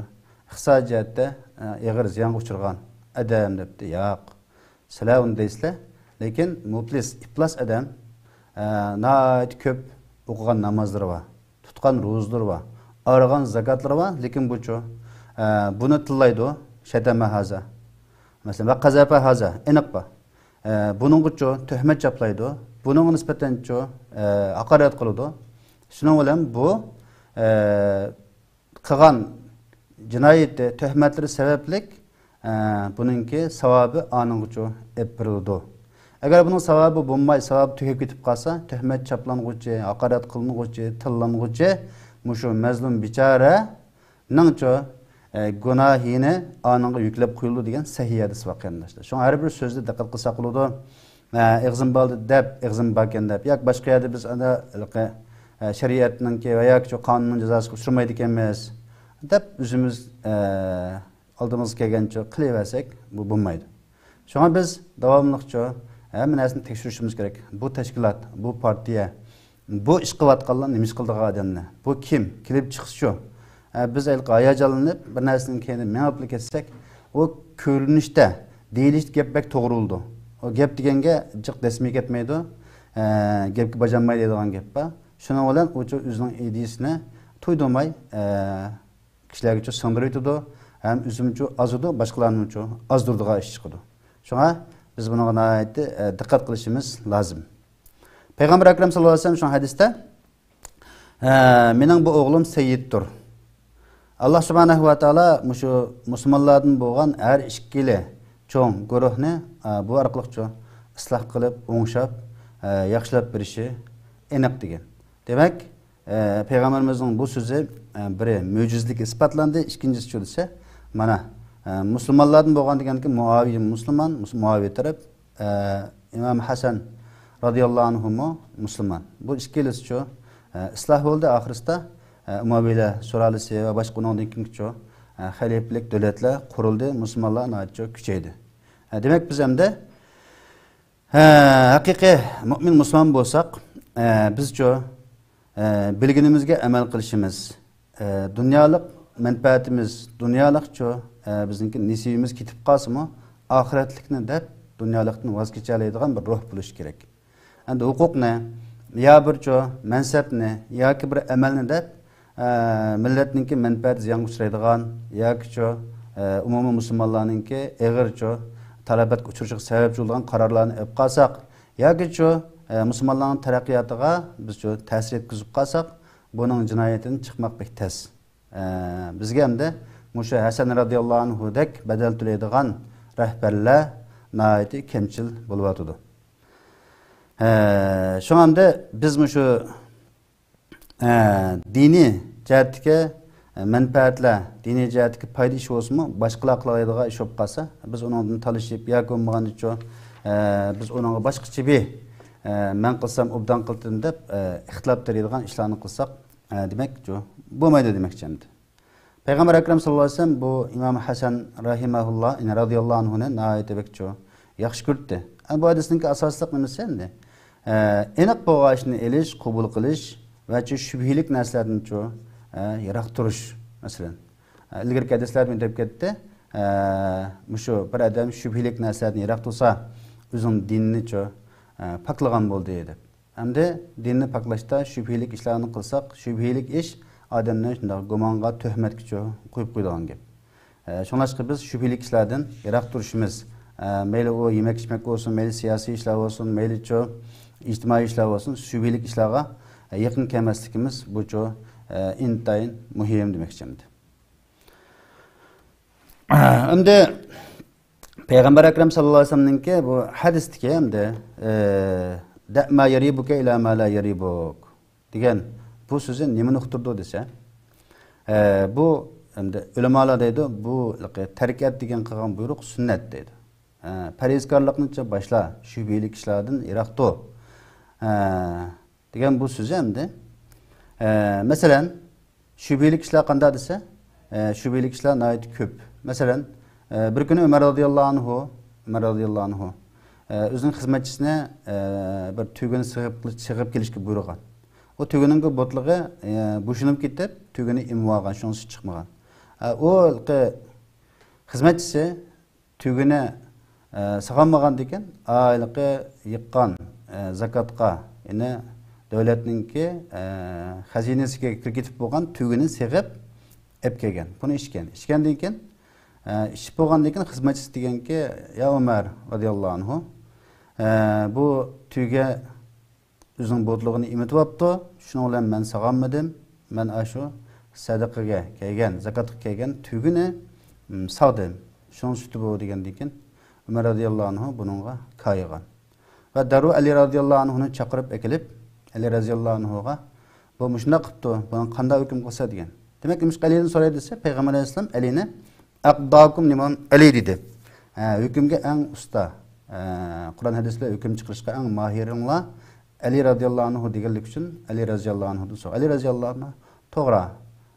ئىقتىسادىي جەھەتتە، ئە، ئېغىر زىيانغا ئۇچرىغان ئادەم دەپتۇ. ياق. سىلەر ئۇنى دەيسىلەر، لېكىن مۇپلىس، ئىپلاس ئادەم، ئە، ناھايىتى كۆپ ئوقۇغان نامازلىرى بار، تۇتقان روزىلىرى بار، ئايرىغان زاكاتلىرى بار، لېكىن بۇچۇ، ئە، بۇنى تىللايدۇ، شەتەمە ھازا. مەسىلەن، ۋە قەزەپە ھازا، ئېنىق بار. ئە، بۇنىڭغىچۇ تۆھمەت چاپلايدۇ، بۇنىڭغا نىسبەتەنچۇ، ئە، ھاقارەت قىلىدۇ. شۇنىڭ بىلەن بۇ، ئە، قىلغان جىنايىتى، تۆھمەتلىرى سەۋەبلىك، ئە، بۇنىڭكى ساۋابى ئانىڭغىچۇ ئېلىپ بېرىلىدۇ. ئەگەر بۇنىڭ ساۋابى بولماي، ساۋابى تۈگەپ كېتىپ قالسا، تۆھمەت چاپلانغۇچى، ھاقارەت قىلىنغۇچى، تىللانغۇچى مۇشۇ مەزلۇم بىچارەنىڭچۇ، ئە، گۇناھىنى ئانىڭغا يۈكلەپ قويۇلىدۇ دېگەن سەھىھ ھەدىس بار، قېرىنداشلار. شۇڭا ھەر بىر سۆزدە دىققەت قىلساق بولىدۇ. ئە، ئېغىزىم بالدى دەپ، ئېغىزىم باركەن دەپ، ياكى باشقا يەردە بىز ئانا، ھېلىقى، ئە، شەرىئەتنىڭكى ۋە ياكى شۇ قانۇننىڭ جازاسىغا ئۇچرىمايدىكەنمىز دەپ ئۆزىمىز، ئە، ئالدىمىزغا كەلگەنچە قىلىۋەرسەك، بۇ بولمايدۇ. شۇڭا بىز داۋاملىقچۇ ھەممە نەرسىنى تەكشۈرۈشىمىز كېرەك. بۇ تەشكىلات، بۇ پارتىيە، بۇ ئىش قىلىۋاتقانلار نېمە ئىش قىلىدىغان ئادەملەر؟ بۇ كىم؟ كېلىپ چىقسىچۇ؟ ئە، بىز ھېلىقى ھاياجانلىنىپ، بىر نەرسىنىڭ كەينىدىن مېڭىپلا كەتسەك، ئۇ كۆرۈنۈشتە، دېيىلىشتە گەپ بەك توغرا بولىدۇ. ئۇ گەپ دېگەنگە جىق دەسمى كەتمەيدۇ. ئە، گەپكە باجانماي دەيدىغان گەپ بار. شۇنىڭ بىلەن ئۇچۇ ئۆزىنىڭ ئىدىيىسىنى تۇيدۇرماي، ئە، كىشىلەرگىچۇ سىڭدۈرۈۋېتىدۇ، ھەم ئۆزىمۇچۇ ئازىدۇ، باشقىلارنىچۇ ئازدۇرىدىغان ئىش چىقىدۇ. شۇڭا بىز بۇنىڭغا ناھايىتى، ئە، دىققەت قىلىشىمىز لازىم. پەيغەمبەر ئەكرەم ساللاللاھۇ ئەلەيھى ۋەسەللەم شۇ ھەدىستە، ئە، مېنىڭ بۇ ئوغلۇم سەييىدتۇر. ئاللا سۇبھانەھۇ ۋە تائالا مۇشۇ مۇسۇلمانلاردىن بولغان ھەر ئىككىلى چوڭ گۇرۇھنى، ئە، بۇ ئارقىلىقچۇ ئىسلاھ قىلىپ، ئوڭشاپ، ئە، ياخشىلاپ بېرىشى ئېنىق دېگەن. دېمەك، ئە، پەيغەمبىرىمىزنىڭ بۇ سۆزى، ئە، بىرى مۆجىزىلىكى ئىسپاتلاندى، ئىككىنچىسىچۇ دېسە، مانا، ئە، مۇسۇلمانلاردىن بولغان دېگەنكى مۇئاۋىيە مۇسۇلمان، مۇس-، مۇئاۋىيە تەرەپ، ئە، ئىمام ھەسەن رازىياللاھۇ ئەنھۇمۇ مۇسۇلمان. بۇ ئىككىلىسىچۇ، ئە، ئىسلاھ بولدى ئاخىرسىدا، ئە، ئۇمەۋىيلەر سۇلالىسى ۋە باشقا ئۇنىڭدىن كېيىنكىچۇ، ئە، خەلىپىلىك دۆلەتلەر قۇرۇلدى، مۇسۇلمانلار ناھايىتىچۇ كۈچەيدى. ئە، دېمەك، بىز ئەمدى، ئە، ھەقىقىي مۇئمىن مۇسۇلمان بولساق، ئە، بىزچۇ، ئە، بىلگىنىمىزگە ئەمەل قىلىشىمىز، ئە، دۇنيالىق مەنپەئەتىمىز، دۇنيالىقچۇ، ئە، بىزنىڭكى نېسىۋىمىز كېتىپ قالسىمۇ، ئاخىرەتلىكنى دەپ دۇنيالىقتىن ۋاز كېچەلەيدىغان بىر روھ بولۇشى كېرەك. ئەمدى ھوقۇقنى، يا بىرچۇ مەنسەپنى ياكى بىر ئەمەلنى دەپ، ئە، مىللەتنىڭكى مەنپەئەتى زىيانغا ئۇچرايدىغان ياكىچۇ، ئە، ئومۇمىي مۇسۇلمانلارنىڭكى ئېغىرچۇ تالاپەتكە ئۇچرىشىغا سەۋەبچى بولىدىغان قارارلارنى ئېلىپ قالساق ياكىچۇ، ئە، مۇسۇلمانلارنىڭ تەرەققىياتىغا بىزچۇ تەسىر يەتكۈزۈپ قالساق، بۇنىڭ جىنايىتىدىن چىقماق بەك تەس. ئە، بىزگە ئەمدى مۇشۇ ھەسەن رازىياللاھۇ ئەنھۇدەك بەدەل تۆلەيدىغان رەھبەرلەر ناھايىتى كەمچىل بولۇۋاتىدۇ. ئە، شۇڭا ئەمدى بىز مۇشۇ، ئە، دىنىي جەھەتتىكى، ئە، مەنپەئەتلەر، دىنىي جەھەتتىكى پايدا ئىشى بولسىمۇ، باشقىلار قىلالايدىغان ئىش بولۇپ قالسا، بىز ئۇنىڭدىن تالىشىپ ياكى بولمىغاندىچۇ، ئە، بىز ئۇنىڭغا باشقىچە بىر، ئە، مەن قىلسام ئوبدان قىلدىم دەپ، ئە، ئىختىلاپ تېرىيدىغان ئىشلارنى قىلساق، ئە، دېمەكچۇ، بولمايدۇ دېمەكچى ئەمدى. پەيغەمبەر ئەكرەم ساللاللاھۇ ئەلەيھى ۋەسەللەم بۇ ئىمام ھەسەن رەھىمەھۇللا، يەنى رازىياللاھۇ ئەنھۇنى ناھايىتى بەكچۇ ياخشى كۆرەتتى. ئە، بۇ ھەدىسنىڭكى ئاساسلىق نېمىسى ئەمدى؟ ئە، ئېنىق بولغان ئىشنى ئېلىش، قوبۇل قىلىش ۋە چۇ شۈبھىلىك نەرسىلەردىنچۇ، ئە، يىراق تۇرۇش. مەسىلەن، ئە، ئىلگىرىكى ھەدىسلەردە ئۆتۈپ كەتتى. ئە، مۇشۇ بىر ئادەم شۈبھىلىك نەرسىلەردىن يىراق تۇرسا، ئۆزىنىڭ دىنىنىچۇ، ئە، پاكلىغان بولدى دەپ. ئەمدى دىننى پاكلاشتا شۈبھىلىك ئىشلارنى قىلساق، شۈبھىلىك ئىش ئادەمنى شۇنداق گۇمانغا، تۆھمەتكىچۇ قويۇپ قويىدىغان گەپ. ئە، شۇڭلاشقا بىز شۈبھىلىك ئىشلاردىن يىراق تۇرۇشىمىز. ئە، مەيلى ئۇ يېمەك-ئىچمەك بولسۇن، مەيلى سىياسىي ئىشلار بولسۇن، مەيلىچۇ ئىجتىمائىي ئىشلار بولسۇن، شۈبھىلىك ئىشلارغا، ئە، يېقىن كەلمەسلىكىمىز بۇچۇ، ئە، ئىنتايىن مۇھىم دېمەكچى ئەمدى. ئەمدى پەيغەمبەر ئەكرەم ساللاللاھۇ ئەلەيھى ۋەسەللەمنىڭكى بۇ ھەدىستىكى ئەمدى، ئە، دەئ ما يەرىبۇكە ئىلە ما لا يەرىبۇك دېگەن بۇ سۆزى نېمىنى ئۇقتۇرىدۇ دېسە، ئە، بۇ ئەمدى ئۆلىمالار دەيدۇ، بۇ تەرك ئەت دېگەن قىلغان بۇيرۇق سۈننەت دەيدۇ. ئە، پەرھىزكارلىقنىچە باشلا، شۈبھىلىك ئىشلاردىن يىراق تۇر. ئە، دېگەن بۇ سۆزى ئەمدى. ئە، مەسىلەن، شۈبھىلىك ئىشلار قانداق دېسە، ئە، شۈبھىلىك ئىشلار ناھايىتى كۆپ. مەسىلەن، ئە، بىر كۈنى ئۆمەر رازىياللاھۇ ئەنھۇ، ئۆمەر رازىياللاھۇ ئەنھۇ، ئە، ئۆزىنىڭ خىزمەتچىسىنى، ئە، بىر تۆگىنى سېغىپ، سېغىپ كېلىشكە بۇيرۇغان. ئۇ تۆگىنىڭكى بوتىلىقى، ئە، بوشىنىپ كېتىپ، تۆگىنى ئېمىۋالغان، شۇنىڭ سۈتى چىقمىغان. ئە، ئۇ خىزمەتچىسى تۆگىنى، ئە، ساغالمىغاندىكىن، ھېلىقى يىغقان، ئە، زاكاتقا، يەنى دۆلەتنىڭكى، ئە، خەزىنىسىگە كىرىپ كېتىپ بولغان تۆگىنى سېغىپ ئەپ كەلگەن. بۇنى ئىچكەن. ئىچكەندىن كېيىن، ئە، ئىچىپ بولغاندىن كېيىن خىزمەتچىسى دېگەنكى، يا ئۆمەر رازىياللاھۇ ئەنھۇ، ئە، بۇ تۆگە ئۆزىنىڭ بوتىلىقىنى ئېمىتىۋاپتۇ. شۇنىڭ بىلەن مەن ساغالمىدىم. مەن ئاشۇ سەدىقىگە كەلگەن، زاكاتقا كەلگەن تۆگىنى، م، ساغدىم. شۇنىڭ سۈتى بۇ دېگەندىن كېيىن ئۆمەر رازىياللاھۇ ئەنھۇ بۇنىڭغا كايىغان. ۋە دەررۇ ئەلى رازىياللاھۇ ئەنھۇنى چاقىرىپ ئەكېلىپ، ئەلى رازىياللاھۇ ئەنھۇغا، بۇ مۇشۇنداق قىپتۇ، بۇنىڭغا قانداق ھۆكۈم قىلسا دېگەن. دېمەك، نېمىشقا ئەلىدىن سورايدۇ دېسە، پەيغەمبەر ئەلەيھىسسالام ئەلىنى، «ئەقداكۇم لىمەن ئەلى» دېدى. ھە، ھۆكۈمگە ئەڭ ئۇستا، ھە، قۇرئان ھەدىس بىلەن ھۆكۈم چىقىرىشقا ئەڭ ماھىرىڭلار ئەلى رازىياللاھۇ ئەنھۇ دېگەنلىكى ئۈچۈن ئەلى رازىياللاھۇ ئەنھۇدىن سوراڭ. ئەلى رازىياللاھۇ ئەنھۇ، «توغرا،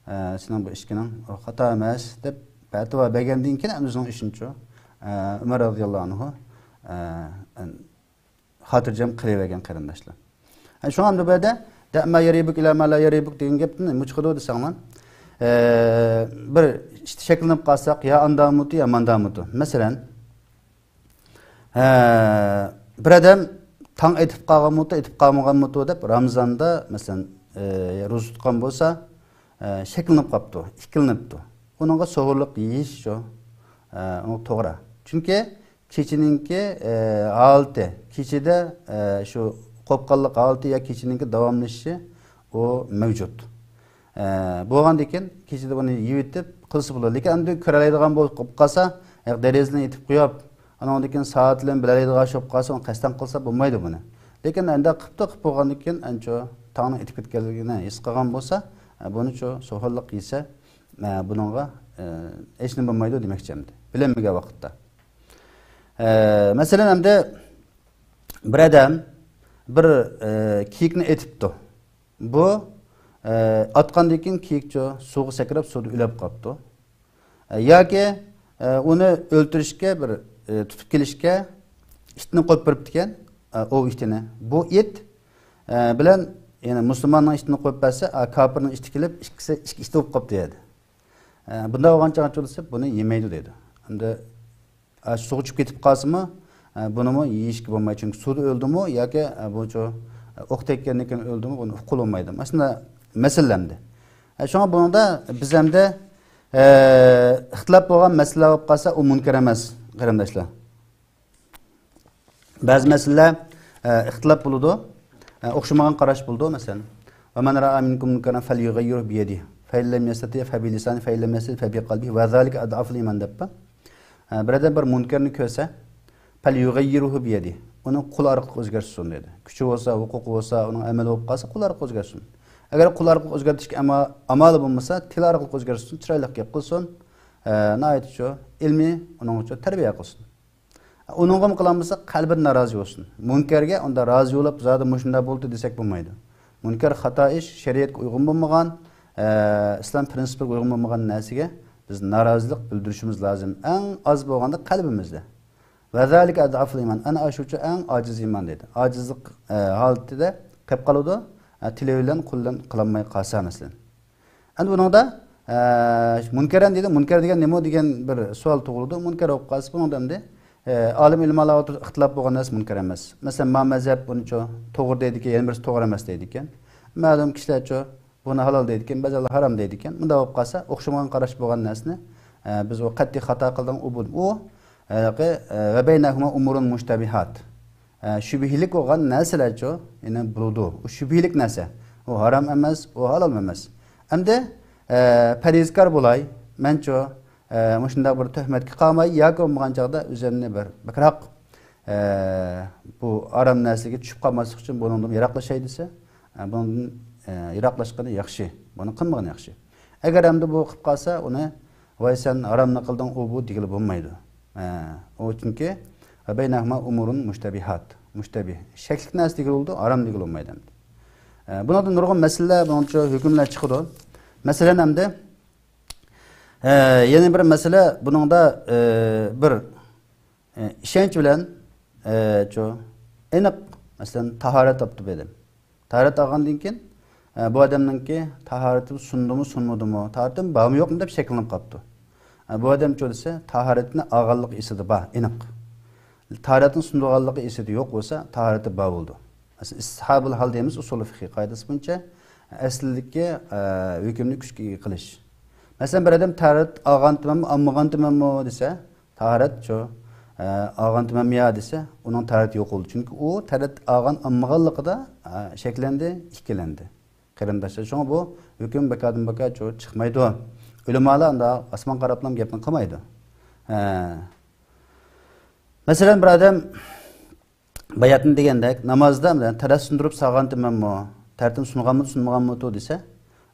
ھە، سېنىڭ بۇ ئىشكىنىڭ خاتا ئەمەس» دەپ پەتىۋا بەرگەندىن كېيىن ئەمدى ئۆزىنىڭ ئىشىنىچۇ، ھە، ئۆمەر رازىياللاھۇ ئەنھۇ، ھە، خاتىرجەم قىلىۋەرگەن قېرىنداشلار. ھە، شۇڭا ئەمدى بۇ يەردە «دەئ ما يەرىبۇك ئىلە ما لا يەرىبۇك» دېگەن گەپتىن نېمە چىقىدۇ دېسەڭلار، ئە، بىر ئىشتا شەكلىنىپ قالساق، يا ئاندامۇتۇ، يا ماندامۇتۇ. مەسىلەن، ھە، بىر ئادەم تاڭ ئېتىپ قالغانمىتۇ، ئېتىپ قالمىغانمىتۇ دەپ رامىزاندا، مەسىلەن، ئە، روزا تۇتقان بولسا، ئە، شەكلىنىپ قاپتۇ، ئىككىلىنىپتۇ. ئۇنىڭغا سوھۇرلۇق يېيىش شۇ، ئە، ئۇنىڭ توغرا. چۈنكى كېچىنىڭكى، ئە، ھالىتى، كېچىدە، ئە، شۇ قوپقانلىق ھالىتى يا كېچىنىڭكى داۋاملىشىشى ئۇ مەۋجۇت. ئە، بولغاندىكىن كېچىدە بۇنى يېيىۋېتىپ قىلسا بولىدۇ. لېكىن ئەمدى كۆرەلەيدىغان بولۇپ قالسا، ئە، دېرىزىنى ئېتىپ قويۇپ، ئانىڭدىن كېيىن سائەت بىلەن بىلەلەيدىغان ئىش بولۇپ قالسا، ئۇنى قەستەن قىلسا بولمايدۇ بۇنى. لېكىن ئەندە قىپتۇ، قىپ بولغاندىن كېيىن ئەنچۇ تاڭنىڭ ئېتىپ كەتكەنلىكىنى ھېس قىلغان بولسا، ئە، بۇنىچۇ سوھۇرلۇق يېسە، ئە، بۇنىڭغا، ئە، ھېچنېمە بولمايدۇ دېمەكچى ئەمدى. بىلەلمىگەن ۋاقىتتا. ئە، مەسىلەن، ئەمدى بىر ئادەم بىر، ئە، كېيىكنى ئېتىپتۇ. بۇ، ئە، ئاتقاندىن كېيىن كېيىكچۇ سۇغا سەكرەپ، سۇدا ئۆلۈپ قاپتۇ. ئە، ياكى، ئە، ئۇنى ئۆلتۈرۈشكە بىر، ئە، تۇتۇپ كېلىشكە ئىتنى قويۇپ بېرىپتىكەن، ئە، ئوۋ ئىتىنى. بۇ ئىت، ئە، بىلەن، يەنى مۇسۇلماننىڭ ئىتىنى قويۇپ بەرسە، ئە، كاپىرنىڭ ئىتى كېلىپ، ئىككىسى، ئىككى ئىت بولۇپ قاپتۇ يەردە. ئە، بۇنداق بولغان چاغدا دېسە، بۇنى يېمەيدۇ دەيدۇ. ئەمدى ئە، سۇغا چۈشۈپ كېتىپ قالسىمۇ، ئە، بۇنىمۇ يېيىشكە بولمايدۇ. چۈنكى سۇدا ئۆلدىمۇ ياكى، ئە، بۇچۇ، ئە، ئوق تەگكەندىن كېيىن ئۆلدىمۇ، بۇنى ئۇققىلى بولمايدۇ. مانا شۇنداق مەسىلىلەر ئەمدى. ئە، شۇڭا بۇنىڭدا بىز ئەمدى، ئە، ئىختىلاپ بولغان مەسىلىلەر بولۇپ قالسا، ئۇ مۇنكەر ئەمەس، قېرىنداشلار. بەزى مەسىلىلەر، ئە، ئىختىلاپ بولىدۇ. ئە، ئوخشىمىغان قاراش بولىدۇ، مەسىلەن، «ومن رأى منكم منكرا فليغيره بيده، فإن لم يستطع فبلسانه، فإن لم يستطع فبقلبه، وذلك أضعف الإيمان» دەپ بار. ئە، بىر ئادەم بىر مۇنكەرنى كۆرسە، «فليغيره بيده»، ئۇنى قولى ئارقىلىق ئۆزگەرتسۇن دېدى. كۈچى بولسا، ھوقۇقى بولسا، ئۇنىڭ ئەمەلى بولۇپ قالسا، قولى ئارقىلىق ئۆزگەرتسۇن. ئەگەر قولى ئارقىلىق ئۆزگەرتىشكە ئاما-، ئامالى بولمىسا، تىلى ئارقىلىق ئۆزگەرتسۇن، چىرايلىق گەپ قىلسۇن، ئە، ناھايىتى شۇ ئىلمىي ئۇنىڭغا شۇ تەربىيە قىلسۇن. ئۇنىڭغىمۇ قىلالمىسا، قەلبىدىن نارازى بولسۇن. مۇنكەرگە ئۇنداق رازى بولۇپ، زادى مۇشۇنداق بولدى دېسەك بولمايدۇ. مۇنكەر خاتا ئىش، شەرىئەتكە ئۇيغۇن بولمىغان، ئە، ئىسلام پىرىنسىپىغا ئۇيغۇن بولمىغان نەرسىگە بىز نارازىلىق بىلدۈرۈشىمىز لازىم. ئەڭ ئاز بولغاندا قەلبىمىزدە. «وذلك أضعف الإيمان»، ئەنە ئاشۇچۇ ئەڭ ئاجىز ئىمان دېدى. ئاجىزلىق، ئە، ھالىتىدە قېلىپ قالىدۇ. ئە، تىلى بىلەن، قولى بىلەن قىلالماي قالسا، مەسىلەن. ئەمدى بۇنىڭدا، ئە، مۇنكەرەن دېدى. مۇنكەر دېگەن نېمە دېگەن بىر سوئال تۇغۇلىدۇ. مۇنكەر بولۇپ قالسا، بۇنىڭدا ئەمدى، ئە، ئالىم ئۆلىمالار ئوتتۇرىسىدا ئىختىلاپ بولغان نەرسە مۇنكەر ئەمەس. مەسىلەن، ما مەزھەپ بۇنىچۇ توغرا دەيدىكەن، يەنە بىرسى توغرا ئەمەس دەيدىكەن. مەلۇم كىشىلەرچۇ بۇنى ھالال دەيدىكەن، بەزىلەر ھارام دەيدىكەن. مۇنداق بولۇپ قالسا، ئوخشىمىغان قاراش بولغان نەرسىنى، ئە، بىز ئۇ قەتئىي خاتا قىلدىغان ئۇ، بۇ، ئۇ، ھېلىقى، ئە، «وبينهما أمور مشتبهات». ئە، شۈبھىلىك بولغان نەرسىلەرچۇ، يەنە بولىدۇ. ئۇ شۈبھىلىك نەرسە. ئۇ ھارام ئەمەس، ئۇ ھالال ئەمەس. ئەمدى، ئە، پەرھىزكار بولاي، مەنچۇ، ئە، مۇشۇنداق بىر تۆھمەتكە قالماي، ياكى بولمىغان چاغدا ئۆزۈمنى بىر بەكرەك، ئە، بۇ ھارام نەرسىگە چۈشۈپ قالماسلىق ئۈچۈن بۇنىڭدىن يىراقلىشاي دېسە، ئە، بۇنىڭدىن، ئە، يىراقلاشقىنى ياخشى. بۇنى قىلمىغىنى ياخشى. ئەگەر ئەمدى بۇ قىلىپ قالسا، ئۇنى، «ۋاي، سەن ھارامنى قىلدىڭ، ئۇ، بۇ» دېگىلى بولمايدۇ. ئە، ئۇ چۈنكى «وبينهما أمور مشتبهات». مۇشتەبىھ. شەكلىك نەرسە دېگىلى بولىدۇ، ھارام دېگىلى بولمايدۇ ئەمدى. ئە، بۇنىڭدا نۇرغۇن مەسىلىلەر، بۇنىڭچە ھۆكۈملەر چىقىدۇ. مەسىلەن، ئەمدى، ئە، يەنە بىر مەسىلە، بۇنىڭدا، ئە، بىر، ئە، ئىشەنچ بىلەن، ئە، چۇ، ئېنىق، مەسىلەن، تاھارەت ئاپتۇ بۇ ئادەم. تاھارەت ئالغاندىن كېيىن، ئە، بۇ ئادەمنىڭكى تاھارىتى سۇندىمۇ، سۇنمىدىمۇ، تاھارىتىمۇ بارمۇ، يوقمۇ دەپ شەكلىنىپ قاپتۇ. ئە، بۇ ئادەم چۇ دېسە، تاھارەتنى ئالغانلىقى ئېسىدە بار، ئېنىق. تاھارەتنى سۇندۇرغانلىقى ئېسىدە يوق بولسا، تاھارىتى بار بولىدۇ. مەسىلەن، ئىستىھابۇل ھال دەيمىز ئۇسۇلى فىقھىي قائىدىسى بويىچە، ئەسلىدىكى، ئە، ھۆكۈمنى كۈچكە ئىگە قىلىش. مەسىلەن، بىر ئادەم تاھارەت ئالغانتىمەنمۇ، ئالمىغانتىمەنمۇ دېسە، تاھارەت شۇ، ئە، ئالغانتىمەنمۇ يا دېسە، ئۇنىڭ تاھارىتى يوق بولىدۇ. چۈنكى ئۇ تاھارەت ئالغان، ئالمىغانلىقىدا، ئە، شەكلەندى، ئىككىلەندى. قېرىنداشلار، شۇڭا بۇ ھۆكۈم بىكاردىن بىكار چۇ چىقمايدۇ. ئۆلىمالار ئاندا ئاسمان قاراپلا گەپنى قىلمايدۇ. ئە، مەسىلەن، بىر ئادەم باياتىن دېگەندەك، نامازدا مەسىلەن، تەرەت سۇندۇرۇپ سالغانتىمەنمۇ، تەرىتىم سۇنغانمىدى، سۇنمىغانمىدۇ دېسە،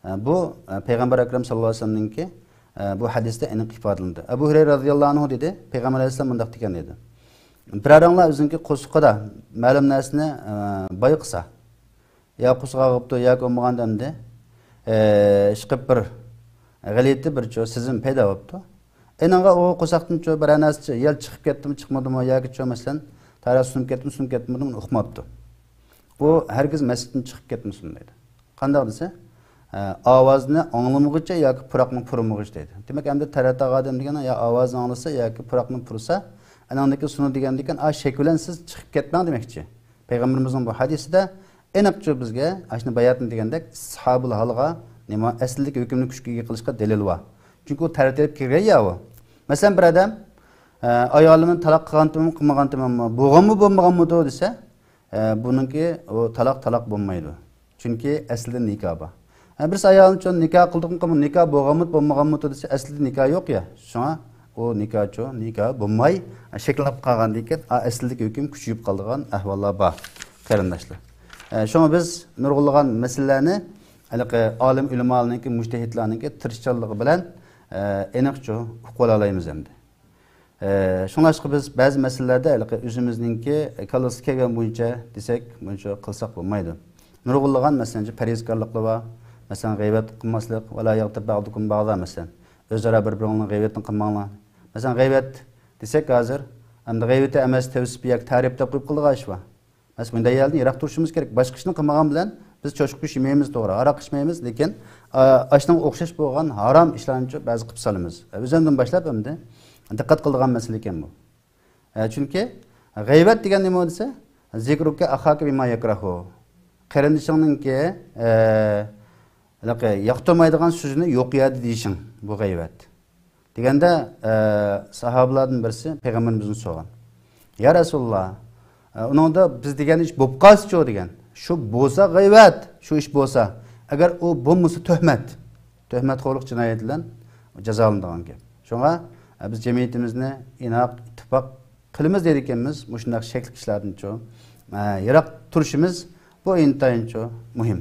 ئە، بۇ، ئە، پەيغەمبەر ئەكرەم ساللاللاھۇ ئەلەيھى ۋەسەللەمنىڭكى، ئە، بۇ ھەدىستە ئېنىق ئىپادىلىنىدۇ. ئەبۇ ھۇرەيرە رازىياللاھۇ ئەنھۇ دېدى، پەيغەمبەر ئەلەيھىسسالام مۇنداق دېگەن دېدى، بىرەرىڭلار ئۆزىنىڭكى قورسىقىدا مەلۇم نەرسىنى، ئە، بايقىسا، يا قورسىقى ئاغرىپتۇ، ياكى بولمىغاندا ئەمدى، ئە، ئىشقىلىپ بىر غەلىتە بىر چۇ سېزىم پەيدا بوپتۇ. ئېنىڭغا ئۇ قورساقتىن چۇ بىرەر نەرسە يەل چىقىپ كەتتىمۇ، چىقمىدىمۇ ياكى چۇ مەسىلەن، تەرەت سۇنۇپ كەتتىمۇ، سۇنۇپ كەتمىدىمۇ، ئۇنى ئۇقماپتۇ. ئۇ ھەرگىز مەسچىتتىن چىقىپ كەتمىسۇن دەيدۇ. قانداق دېسە، ئە، ئاۋازنى ئاڭلىمىغۇچە ياكى پۇراقنى پۇرىمىغۇچە دەيدۇ. دېمەك، ئەمدى تەرەت ئادەم دېگەن يا ئاۋازنى ئاڭلىسا ياكى پۇراقنى پۇرسا، ئانىڭدىن كېيىن سۇنۇ دېگەندىكىن، ئا، شەك بىلەن سىز چىقىپ كەتمەڭ دېمەكچى. پەيغەمبىرىمىزنىڭ بۇ ھەدىسىدە ئېنىقچۇ بىزگە ئاشۇنى باياتىن دېگەندەك ئىستىھابۇل ھالغا نېمە ئەسلىدىكى ھۆكۈمنى كۈچكە ئىگە قىلىشقا دەلىل بار. چۈنكى ئۇ تەرەپ تەرەپ كىرگەن يا ئۇ. مەسىلەن، بىر ئادەم ئە، ئايالىمنى تالاق قىلغانتىممۇ قىلمىغانتىممۇ، بولغانمۇ بولمىغانمىدۇ دېسە، ئە، بۇنىڭكى ئۇ تالاق تالاق بولمايدۇ. چۈنكى ئەسلىدە نىكاھ بار. ئە، بىرسى ئايالىنى چۈ نىكاھ قىلدىقمۇ قىلمىدىڭ، نىكاھ بولغانمۇ بولمىغانمىدۇ دېسە، ئەسلىدە نىكاھ يوق يا. شۇڭا ئۇ نىكاھ چۇ نىكاھ بولماي، ئە، شەكىللىنىپ قالغاندىن كېيىن ئا ئەسلىدىكى ھۆكۈم كۈچىيىپ قالىدىغان ئەھۋاللار بار، قېرىنداشلار. ئە، شۇڭا بىز نۇرغۇنلىغان مەسىلىلەرنى ھېلىقى ئالىم ئۆلىمالارنىڭكى، مۇجتەھىدلارنىڭكى تىرىشچانلىقى بىلەن، ئە، ئېنىقچۇ ئۇقۇۋالالايمىز ئەمدى. ئە، شۇڭلاشقا بىز بەزى مەسىلىلەردە ھېلىقى ئۆزىمىزنىڭكى كاللىسىغا كەلگەن بويىچە دېسەك، بۇنچە قىلساق بولمايدۇ. نۇرغۇنلىغان، مەسىلەن، پەرھىزكارلىقلار بار. مەسىلەن، غەيۋەت قىلماسلىق، ۋەلا يەغتەب بەئزۇكۇم بەئزا، مەسىلەن، ئۆزئارا بىر-بىرىڭلارنىڭ غەيۋىتىنى قىلماڭلار. مەسىلەن، غەيۋەت دېسەك ھازىر، ئەمدى غەيۋىتى ئەمەس، تەۋسىپ ياكى تەرىپ دەپ قويۇپ قالىدىغان ئىش بار. مەسىلەن، مۇنداق يەردىن يىراق تۇرۇشىمىز كېرەك. باشقا ئىشنى قىلمىغان بىلەن بىز چوشقا گۆش يېمەيمىز، توغرا، ھاراق ئىچمەيمىز، لېكىن، ئا، ئاشۇنىڭغا ئوخشاش بولغان ھارام ئىشلارنىچۇ بەزى قىلىپ سالىمىز. ئۆزۈمدىن باشلاپ ئەمدى دىققەت قىلىدىغان مەسىلە ئىكەن بۇ. ئە، چۈنكى غەيۋەت دېگەن نېمە دېسە، زىكرۇكە ئەخاكە بىما يەكرەھۇ. قېرىندىشىڭنىڭكى، ئە، ھېلىقى ياقتۇرمايدىغان سۆزىنى يوق يەردە دېيىشىڭ، بۇ غەيۋەت. دېگەندە، ئە، ساھابىلاردىن بىرسى پەيغەمبىرىمىزدىن سورىغان. يا رەسۇلاللا، ئە، ئۇنىڭدا بىز دېگەن ئىش بولۇپ قالسىچۇ دېگەن. شۇ بولسا غەيۋەت، شۇ ئىش بولسا. ئەگەر ئۇ بولمىسا تۆھمەت. تۆھمەتخورلۇق جىنايىتى بىلەن جازالىنىدىغان گەپ. شۇڭا، ئە، بىز جەمئىيىتىمىزنى ئىناق، ئىتتىپاق قىلىمىز دەيدىكەنمىز، مۇشۇنداق شەكلىك ئىشلاردىنچۇ، ئە، يىراق تۇرۇشىمىز، بۇ ئىنتايىنچۇ مۇھىم.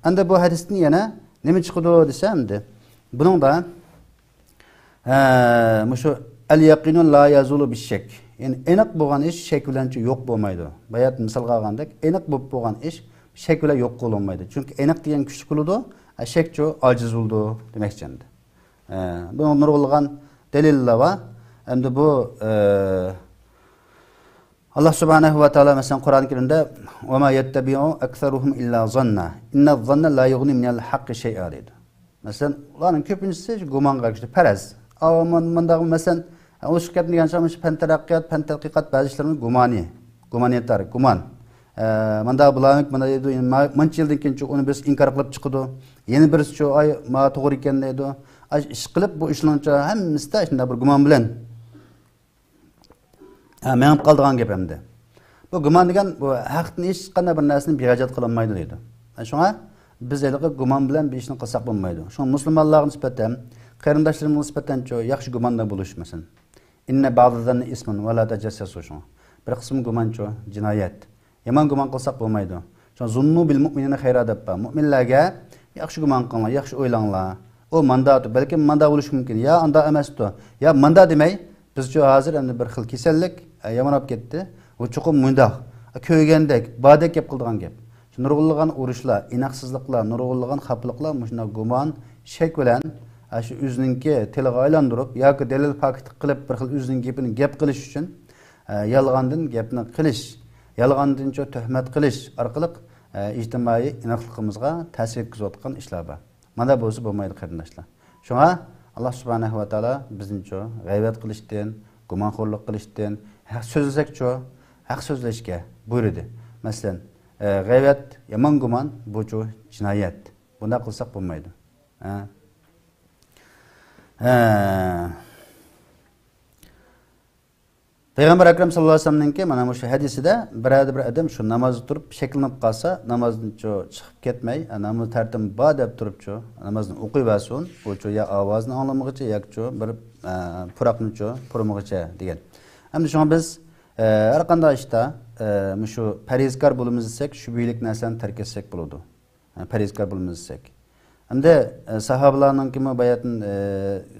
ئەمدى بۇ ھەدىستىن يەنە نېمە چىقىدۇ دېسە، ئەمدى بۇنىڭدا، ھە، مۇشۇ ئەل يەقىنۇ لا يەزۇلۇ بىششەك. يەنى ئېنىق بولغان ئىش شەك بىلەنچۇ يوق بولمايدۇ. بايات مىسالغا ئالغاندەك، ئېنىق بولۇپ بولغان ئىش شەك بىلەن يوق قىلىنمايدۇ. چۈنكى ئېنىق دېگەن كۈچلۈك بولىدۇ، ئە، شەكچۇ ئاجىز بولىدۇ دېمەكچى ئەمدى. ئە، بۇنىڭ نۇرغۇنلىغان دەلىللەر بار. ئەمدى بۇ، ئە، ئاللا سۇبھانەھۇ ۋە تائالا، مەسىلەن، قۇرئان كەرىمدە، «ۋە ما يەتتەبىئۇ ئەكسەرۇھۇم ئىللا زاننا، ئىننەز زاننە لا يۇغنى مىنەل ھەققى شەيئا» دەيدۇ. مەسىلەن، ئۇلارنىڭ كۆپىنچىسى شۇ گۇمانغا ئەگىشىدۇ، پەرەز. ئاۋۇ مۇن-، مۇنداق، مەسىلەن، ئۇ چىقىپ كەتمىگەن چاغ، مۇشۇ پەن تەرەققىيات، پەن تەتقىقات بەزى ئىشلىرىمىز گۇمانىي، گۇمانىتار، گۇمان. ئە، مۇنداق بولارمىكىن، مۇنداق دەيدۇ، يەنە ما-، مانچە يىلدىن كېيىنچۇ ئۇنى بىرسى ئىنكار قىلىپ چىقىدۇ، يەنە بىرسىچۇ، ئاي، ما توغرا ئىكەن دەيدۇ. ئاش-، ئىش قىلىپ بۇ ئىشلارنىڭچۇ ھەممىسىدە شۇنداق بىر گۇمان بىلەن ھە، مېڭىپ قالىدىغان گەپ ئەمدى. بۇ گۇمان دېگەن، بۇ ھەقتىن ھېچقانداق بىر نەرسىنى بىخەجەل قىلالمايدۇ دەيدۇ. شۇڭا بىز ھېلىقى گۇمان بىلەن بىر ئىشنى قىلساق بولمايدۇ. شۇڭا مۇسۇلمانلارغا نىسبەتەن، قېرىنداشلىرىمىزغا نىسبەتەنچۇ ياخشى گۇماندا بولۇش، مەسىلەن. «ئىننە بەئزە زەننى ئىسمۇن ۋە لا تەجەسسەسۇ» شۇڭا. بىر قىسىم گۇمانچۇ جىنايەت. يامان گۇمان قىلساق بولمايدۇ. شۇڭا «زۇننۇ بىل مۇئمىنىنە خەيرا» دەپ بار. مۇئمىنلەرگە ياخشى گۇمان قىلىڭلار، ياخشى ئويلاڭلار. ئۇ ماندا، بەلكىم ماندا بولۇشى مۇمكىن. يا ئاندا ئەمەستۇ. يا ماندا دېمەي، بىزچۇ ھازىر ئەمدى بىر خىل كېسەللىك، ئە، يامراپ كەتتى. ئۇ چوقۇم مۇنداق، ئە، كۆرگەندەك، باردەك گەپ قىلىدىغان گەپ. شۇ نۇرغۇنلىغان ئۇرۇشلار، ئىناقسىزلىقلار، نۇرغۇنلىغان خاپىلىقلار مۇشۇنداق گۇمان، شەك بىلەن، ئە، شۇ ئۆزىنىڭكى تىلىغا ئايلاندۇرۇپ ياكى دەلىل پاكىت قىلىپ بىر خىل ئۆزىنىڭ گېپىنى گەپ قىلىش ئۈچۈن، ئە، يالغاندىن گەپنى قىلىش، يالغاندىنچۇ تۆھمەت قىلىش ئارقىلىق، ئە، ئىجتىمائىي ئىناقلىقىمىزغا تەسىر يەتكۈزۈۋاتقان ئىشلار بار. مانا بولسا بولمايدۇ، قېرىنداشلار. شۇڭا ئاللا سۇبھانەھۇ ۋە تائالا بىزنىچۇ غەيۋەت قىلىشتىن، گۇمانخورلۇق قىلىشتىن، ھەق سۆزلىسەكچۇ، ھەق سۆزلەشكە بۇيرۇدى. مەسىلەن، ئە، غەيۋەت، يامان گۇمان، بۇچۇ جىنايەت. بۇنداق قىلساق بولمايدۇ. ھە. ھە. پەيغەمبەر ئەكرەم ساللاللاھۇ ئەلەيھى ۋەسەللەمنىڭكى مانا مۇشۇ ھەدىسىدە، بىرەردە بىر ئادەم شۇ نامازدا تۇرۇپ شەكلىنىپ قالسا، نامازدىنچۇ چىقىپ كەتمەي، ناماز تەرتىبىم بار دەپ تۇرۇپچۇ، نامازنى ئوقۇيۋەرسۇن، ئۇچۇ يا ئاۋازنى ئاڭلىمىغۇچە، ياكىچۇ بىر، ئە، پۇراقنىچۇ پۇرىمىغۇچە دېگەن. ئەمدى شۇڭا بىز، ئە، ھەر قانداق ئىشتا، ئە، مۇشۇ پەرھىزكار بولىمىز دېسەك، شۈبھىلىك نەرسىلەرنى تەرك ئەتسەك بولىدۇ. پەرھىزكار بولىمىز دېسەك. ئەمدى، ئە، ساھابىلارنىڭكىمۇ باياتىن، ئە،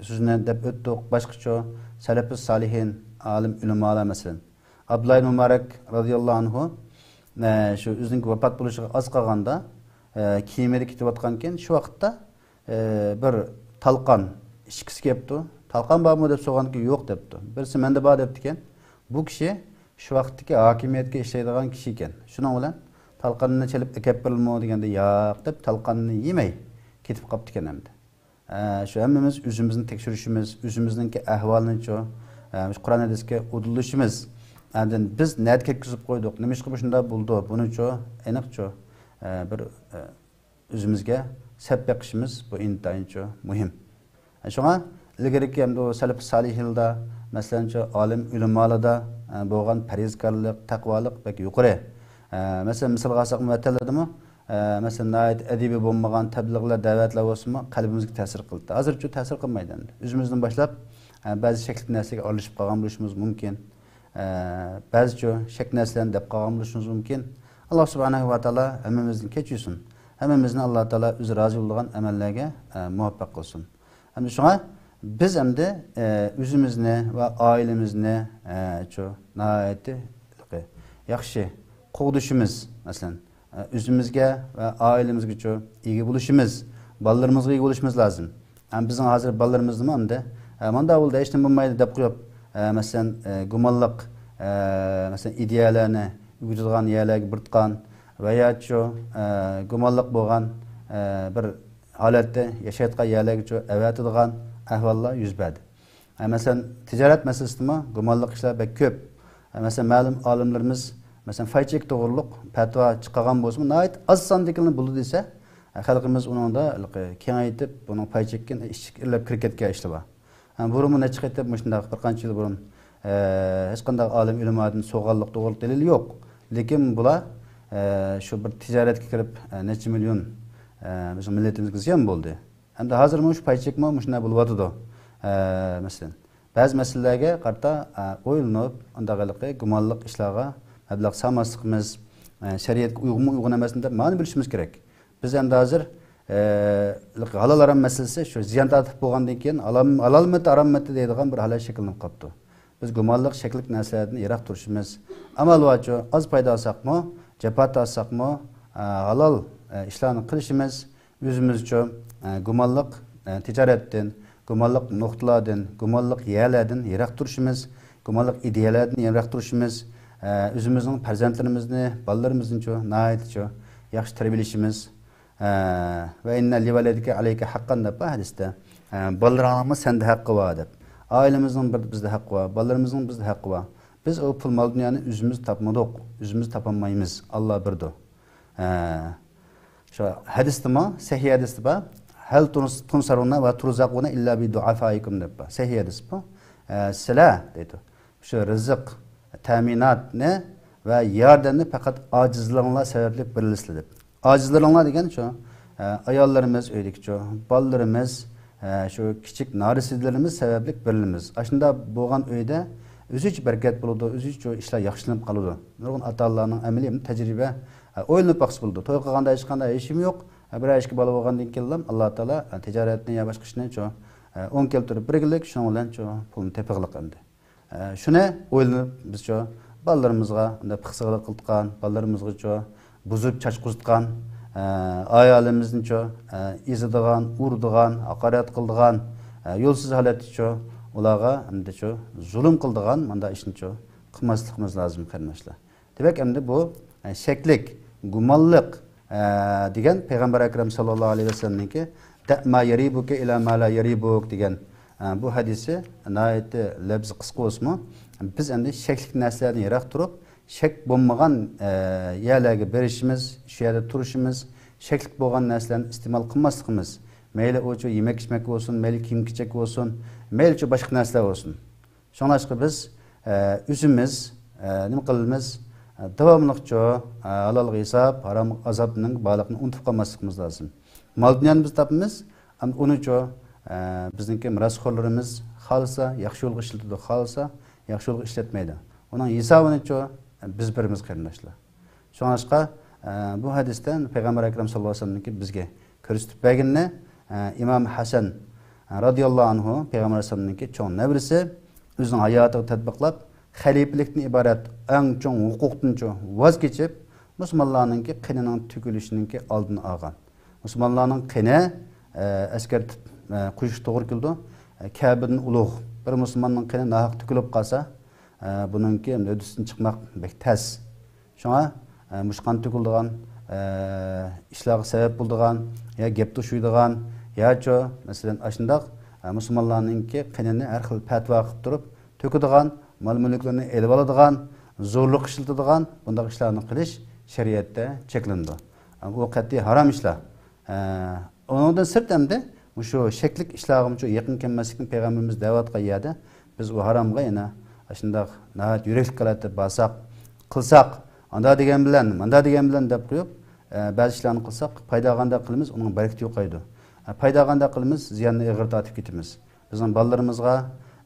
سۆزىنى دەپ ئۆتتۇق. باشقىچۇ سەلەپۇس سالىھىن، ئالىم ئۆلىمالار، مەسىلەن، ئابدۇللا ئىبن مۇبارەك رازىياللاھۇ ئەنھۇ، ئە، شۇ ئۆزىنىڭكى ۋاپات بولۇشىغا ئاز قالغاندا، ئە، كېمىدە كېتىۋاتقانكەن، شۇ ۋاقىتتا، ئە، بىر تالقان ئىچكۈسى كەپتۇ. «تالقان بارمۇ؟» دەپ سورىغاندىكىن، «يوق» دەپتۇ. بىرسى، «مەندە بار» دەپتىكەن. بۇ كىشى شۇ ۋاقىتتىكى ھاكىمىيەتكە ئىشلەيدىغان كىشى ئىكەن. شۇنىڭ بىلەن، «تالقاننى چېلىپ ئەكەپ بېرىلىمۇ؟» دېگەندە، «ياق» دەپ، تالقاننى يېمەي كېتىپ قاپتىكەن ئەمدى. ئە، شۇ ھەممىمىز ئۆزىمىزنى تەكشۈرۈشىمىز، ئۆزىمىزنىڭكى ئەھۋالىنىچۇ، ئە، شۇ قۇرئان ھەدىسكە ئۇدۇللىشىمىز. ئاندىن بىز نەدە كەتكۈزۈپ قويدۇق، نېمىشقا مۇشۇنداق بولدى، بۇنىچۇ ئېنىقچۇ، ئە، بىر، ئە، ئۆزىمىزگە سەپ بېقىشىمىز بۇ ئىنتايىنچۇ مۇھىم. شۇڭا ئىلگىرىكى ھەمدە سەلەف سالىھىندا، مەسىلەنچۇ، ئالىم ئۆلىمالاردا، ئە، بولغان پەرھىزكارلىق، تەقۋالىق بەك يۇقىرى. ئە، مەسىلەن، مىسالغا ئالساق، ۋەتەنلەردىمۇ، ئە، مەسىلەن، ناھايىتى ئەدەبىي بولمىغان تەبلىغلار، دەۋەتلەر بولسىمۇ، قەلبىمىزگە تەسىر قىلدى. ھازىرچۇ تەسىر قىلمايدۇ ئەمدى. ئۆزىمىزدىن باشلاپ، ئە، بەزى شەكلىك نەرسىگە ئارىلىشىپ قالغان بولۇشىمىز مۇمكىن. ئە، بەزىچۇ شەك نەرسىلەرنى دەپ قالغان بولۇشىمىز مۇمكىن. ئاللا سۇبھانەھۇ ۋە تائالا ھەممىمىزدىن كەچۈرسۇن. ھەممىمىزنى ئاللا تائالا ئۆزى رازى بولىدىغان ئەمەللەرگە، ئە، مۇۋەپپەق قىلسۇن. ئەمدى شۇڭا بىز ئەمدى، ئە، ئۆزىمىزنى ۋە ئائىلىمىزنى، ئە، چۇ ناھايىتى ياخشى قوغدىشىمىز، مەسىلەن، ئە، ئۆزىمىزگە ۋە ئائىلىمىزگىچۇ ئىگە بولۇشىمىز، بالىلىرىمىزغا ئىگە بولۇشىمىز لازىم. ئەمما بىزنىڭ ھازىر بالىلىرىمىزنىمۇ ئەمدى، ئە، ماندا بولدى، ھېچنېمە بولمايدۇ دەپ قويۇپ، ئە، مەسىلەن، ئە، گۇمانلىق، ئە، مەسىلەن، ئىدىيەلەرنى ئۆگىتىدىغان يەرلەرگە بېرىتقان ۋە ياچۇ، ئە، گۇمانلىق بولغان، ئە، بىر ھالەتتە ياشايدىغان يەرلەرگىچۇ ئەۋەتىدىغان ئەھۋاللار يۈز بەردى. ئە، مەسىلەن، تىجارەت مەسىلىسىدىمۇ گۇمانلىق ئىشلار بەك كۆپ. ئە، مەسىلەن، مەلۇم ئالىملىرىمىز، مەسىلەن، پاي چېكى توغرۇلۇق پەتىۋا چىقارغان بولسىمۇ، ناھايىتى ئاز ساندىكىلا بولدى دېسە، ئە، خەلقىمىز ئۇنىڭدا ھېلىقى كېڭەيتىپ، بۇنىڭ پاي چېكىنى ئىچىگە ئېلىپ كىرىپ كەتكەن ئىشلار بار. ھە، بۇرۇنمۇ نەچچە قېتىم مۇشۇنداق بىر قانچە يىل بۇرۇن، ئە، ھېچقانداق ئالىم ئۆلىمادىن سوغانلىق توغرۇلۇق دەلىل يوق. لېكىن بۇلار، ئە، شۇ بىر تىجارەتكە كىرىپ، ئە، نەچچە مىليون، ئە، بىزنىڭ مىللىتىمىزگە زىيان بولدى. ئەمدى ھازىرمۇ شۇ پاي چېكىمۇ مۇشۇنداق بولۇۋاتىدۇ. ئە، مەسىلەن، بەزى مەسىلىلەرگە قارىتا، ئە، ئويلىنىپ، ئۇنداق ھېلىقى گۇمانلىق ئىشلارغا مەبلەغ سالماسلىقىمىز، ئە، شەرىئەتكە ئۇيغۇنمۇ، ئۇيغۇن ئەمەسمۇ دەپ مانا بىلىشىمىز كېرەك. بىز ئەمدى ھازىر، ئە، ھالال ھارام مەسىلىسى شۇ زىيان تارتىپ بولغاندىن كېيىن ھالال-، ھالالمىتى، ھاراممىتى دەيدىغان بىر ھالەت شەكىللىنىپ قاپتۇ. بىز گۇمانلىق، شەكلىك نەرسىلەردىن يىراق تۇرۇشىمىز. ئامال بارچۇ، ئاز پايدا ئالساقمۇ، جاپا تارتساقمۇ، ئە، ھالال، ئە، ئىشلارنى قىلىشىمىز. ئۆزىمىزچۇ، ئە، گۇمانلىق، ئە، تىجارەتتىن، گۇمانلىق نۇقتىلاردىن، گۇمانلىق يەرلەردىن يىراق تۇرۇشىمىز، گۇمانلىق ئىدىيەلەردىن يىراق تۇرۇشىمىز، ئە، ئۆزىمىزنىڭ پەرزەنتلىرىمىزنى، بالىلىرىمىزنىچۇ ناھايىتىچۇ ياخشى تەربىيەلىشىمىز. ئە، ۋە ئىننە لىۋالىدىكە ئەلەيكە ھەققەن دەپ بار ھەدىستە. ئە، بالىلىرىڭنىڭمۇ سەندە ھەققى بار دەپ. ئائىلىمىزنىڭ بىر بىزدە ھەققى بار، بالىلىرىمىزنىڭ بىزدە ھەققى بار. بىز ئۇ پۇل مال دۇنيانى ئۆزىمىز تاپمىدۇق، ئۆزىمىز تاپالمايمىز، ئاللا بېرىدۇ. ئە، شۇ ھەدىستىمۇ، سەھىھ ھەدىستە بار. ھەل تۇنس-، تۇنسارۇنە ۋە تۇرزاقۇنە ئىللا بى دۇئافائىكۇم دەپ بار. سەھىھ ھەدىس بۇ. ئە، سىلەر دەيدۇ. شۇ رىزىق، تەمىناتنى ۋە ياردەمنى پەقەت ئاجىزلىرىڭلار سەۋەبلىك بېرىلىسىلەر دەپ. ئاجىزلىرىڭلار دېگەن شۇ، ئە، ئاياللىرىمىز، ئۆيدىكى شۇ بالىلىرىمىز، ئە، شۇ كىچىك نارەسىدىلىرىمىز سەۋەبلىك بېرىلىمىز. ئاشۇنداق بولغان ئۆيدە ئۆزىچە بەرىكەت بولىدۇ، ئۆزىچە ئىشلار ياخشىلىنىپ قالىدۇ. نۇرغۇن ئاتا-ئانىلارنىڭ ئەمەلىي تەجرىبە، ئە، ئويلىنىپ باقسا بولىدۇ. توي قىلغاندا ھېچقانداق ھېچ نېمە يوق. ئە، بىرەر ئىككى بالا بولغاندىن كېيىنلا ئاللا تائالا، ئە، تىجارەتنى يا باشقا ئىشنى شۇ، ئە، ئوڭ كەلتۈرۈپ بەرگىلىك، شۇنىڭ بىلەن شۇ پۇلنى تېپىغلىق ئەمدى. ئە، شۇنى ئويلىنىپ بىزچۇ بالىلىرىمىزغا ئۇنداق پىخسىقلىق قىلىدىغان، بالىلىرىمىزغىچۇ بۇزۇپ چاچقۇزىدىغان، ئە، ئايالىمىزنىچۇ، ئە، ئېزىدىغان، ئۇرىدىغان، ھاقارەت قىلىدىغان، ئە، يولسىز ھالەتتىچۇ ئۇلارغا ئەمدىچۇ زۇلۇم قىلىدىغان مۇنداق ئىشنىچۇ قىلماسلىقىمىز لازىم، قېرىنداشلار. دېمەك، ئەمدى بۇ، ئە، شەكلىك، گۇمانلىق، ئە، دېگەن پەيغەمبەر ئەكرەم ساللاللاھۇ ئەلەيھى ۋەسەللەمنىڭكى «دەئ ما يەرىبۇكە ئىلا ما لا يەرىبۇك» دېگەن، ئە، بۇ ھەدىسى ناھايىتى لەپزى قىسقا بولسىمۇ، بىز ئەمدى شەكلىك نەرسىلەردىن يىراق تۇرۇپ، شەك بولمىغان، ئە، يەرلەرگە بېرىشىمىز، شۇ يەردە تۇرۇشىمىز، شەكلىك بولغان نەرسىلەرنى ئىستېمال قىلماسلىقىمىز. مەيلى ئۇچۇ يېمەك-ئىچمەك بولسۇن، مەيلى كىيىم-كېچەك بولسۇن، مەيلىچۇ باشقا نەرسىلەر بولسۇن. شۇڭلاشقا بىز، ئە، ئۆزىمىز، ئە، نېمە قىلىمىز؟ ئە، داۋاملىقچۇ، ئە، ھالالغا ھېساب، ھارامغا ئازابنىڭ بارلىقىنى ئۇنتۇپ قالماسلىقىمىز لازىم. مال دۇنيانى بىز تاپىمىز، ئەمدى ئۇنىچۇ، ئە، بىزنىڭكى مىراسخورلىرىمىز خالىسا ياخشى يولغا ئىشلىتىدۇ، خالىسا ياخشى يولغا ئىشلەتمەيدۇ. ئۇنىڭ ھېسابىنىچۇ، ئە، بىز بېرىمىز، قېرىنداشلار. شۇڭلاشقا، ئە، بۇ ھەدىستە پەيغەمبەر ئەكرەم ساللاللاھۇ ئەلەيھى ۋەسەللەمنىڭكى بىزگە كۆرسىتىپ بەرگىنىنى، ئە، ئىمام ھەسەن، ئە، رازىياللاھۇ ئەنھۇ پەيغەمبەر ئەلەيھىسسالامنىڭكى چوڭ نەۋرىسى ئۆزىنىڭ ھاياتىغا تەتبىقلاپ، خەلىپىلىكتىن ئىبارەت ئەڭ چوڭ ھوقۇقتىنچۇ ۋاز كېچىپ، مۇسۇلمانلارنىڭكى قېنىنىڭ تۆكۈلۈشىنىڭكى ئالدىنى ئالغان. مۇسۇلمانلارنىڭ قېنى، ئە، ئەسكەرتىپ، ئە، قويۇشقا توغرا كېلىدۇ. ئە، كەبىدىن ئۇلۇغ بىر مۇسۇلماننىڭ قېنى ناھەق تۆكۈلۈپ قالسا، ئە، بۇنىڭكى ھۆددىسىدىن چىقماق بەك تەس. شۇڭا، ئە، مۇشۇ قان تۆكۈلىدىغان، ئە، ئىشلارغا سەۋەب بولىدىغان، يا گەپ توشۇيدىغان، ياچۇ، مەسىلەن، ئاشۇنداق، ئە، مۇسۇلمانلارنىڭكى قېنىنى ھەر خىل پەتىۋا قىلىپ تۇرۇپ تۆكىدىغان، مال-مۈلۈكلىرىنى ئېلىۋالىدىغان، زورلۇق ئىشلىتىدىغان بۇنداق ئىشلارنى قىلىش شەرىئەتتە چەكلىنىدۇ. ئۇ قەتئىي ھارام ئىشلار. ئە، ئۇنىڭدىن سىرت ئەمدى مۇشۇ شەكلىك ئىشلارغىمۇ يېقىن كەلمەسلىكنى پەيغەمبىرىمىز دەۋاتقان يەردە بىز ئۇ ھارامغا يەنە ئاشۇنداق ناھايىتى يۈرەكلىك ھالەتتە بارساق، قىلساق، ئاندا دېگەن بىلەن، ماندا دېگەن بىلەن دەپ قويۇپ، ئە، بەزى ئىشلارنى قىلساق، پايدا ئالغاندەك قىلىمىز، ئۇنىڭ بەرىكىتى يوقايدۇ. ئە، پايدا ئالغاندەك قىلىمىز، زىياننى ئېغىر تارتىپ كېتىمىز. بىزنىڭ بالىلىرىمىزغا،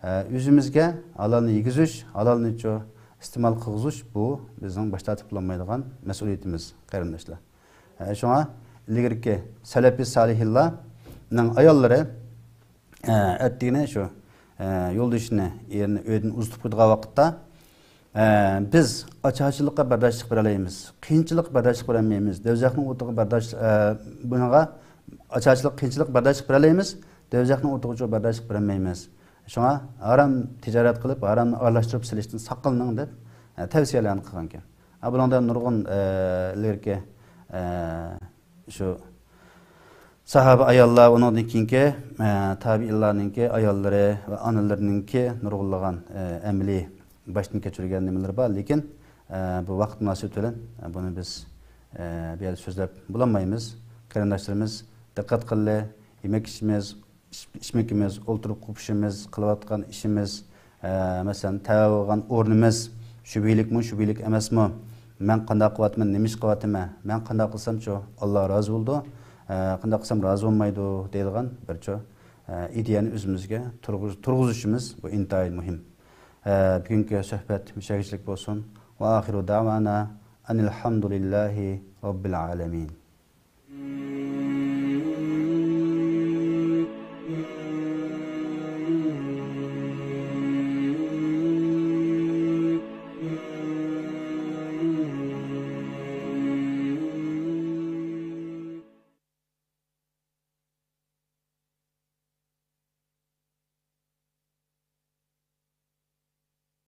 ئە، ئۆزىمىزگە ھالالنى يېگۈزۈش، ھالالنى شۇ ئىستېمال قىلغۇزۇش، بۇ بىزنىڭ باش تارتىپ بولالمايدىغان مەسئۇلىيىتىمىز، قېرىنداشلار. ئە، شۇڭا ئىلگىرىكى سەلەپى سالىھىنلارنىڭ ئاياللىرى، ئە، ئەتىگىنى شۇ، ئە، يولدىشىنى، ئېرىنى ئۆيدىن ئۇزىتىپ قويىدىغان ۋاقىتتا، ئە، بىز ئاچارچىلىققا بەرداشلىق بېرەلەيمىز، قىيىنچىلىققا بەرداشلىق بېرەلمەيمىز، دوزاخنىڭ ئوتىغا بەرداش-، ئە، بۇنىڭغا ئاچارچىلىق، قىيىنچىلىققا بەرداشلىق بېرەلەيمىز، دوزاخنىڭ ئوتىغىچۇ بەرداشلىق بېرەلمەيمىز. شۇڭا ھارام تىجارەت قىلىپ، ھارامنى ئارىلاشتۇرۇپ سېلىشتىن ساقلىنىڭ دەپ، ئە، تەۋسىيەلەرنى قىلغانىكەن. ئە، بۇنىڭدا نۇرغۇن، ئە، ئىلگىرىكى، ئە، شۇ ساھابە ئاياللار، ئۇنىڭدىن كېيىنكى، ئە، تابىئىنلارنىڭكى ئاياللىرى ۋە ئانىلىرىنىڭكى نۇرغۇنلىغان، ئە، ئەمەلىي باشتىن كەچۈرگەن نېمىلىرى بار. لېكىن، ئە، بۇ ۋاقىت مۇناسىۋىتى بىلەن، ئە، بۇنى بىز، ئە، بۇ يەردە سۆزلەپ بولالمايمىز. قېرىنداشلىرىمىز، دىققەت قىللى، يېمەك ئىچىمىز، ئىچ-، ئىچمىكىمىز، ئولتۇرۇپ قوپۇشىمىز، قىلىۋاتقان ئىشىمىز، ئە، مەسىلەن، تەۋە بولغان ئورنىمىز شۈبھىلىكمۇ، شۈبھىلىك ئەمەسمۇ؟ مەن قانداق قىلىۋاتىمەن، نېمە ئىش قىلىۋاتىمەن؟ مەن قانداق قىلسامچۇ ئاللا رازى بولىدۇ، ئە، قانداق قىلسام رازى بولمايدۇ دەيدىغان بىرچۇ، ئە، ئىدىيەنى ئۆزىمىزگە تۇرغۇز-، تۇرغۇزۇشىمىز بۇ ئىنتايىن مۇھىم. ئە، بۈگۈنكى سۆھبەت مۇشۇ يەرگىچىلىك بولسۇن. ۋە ئاخىرۇ دەۋانا ئەنىل ھەمدۇلىللاھى رەببىل ئالەمىن.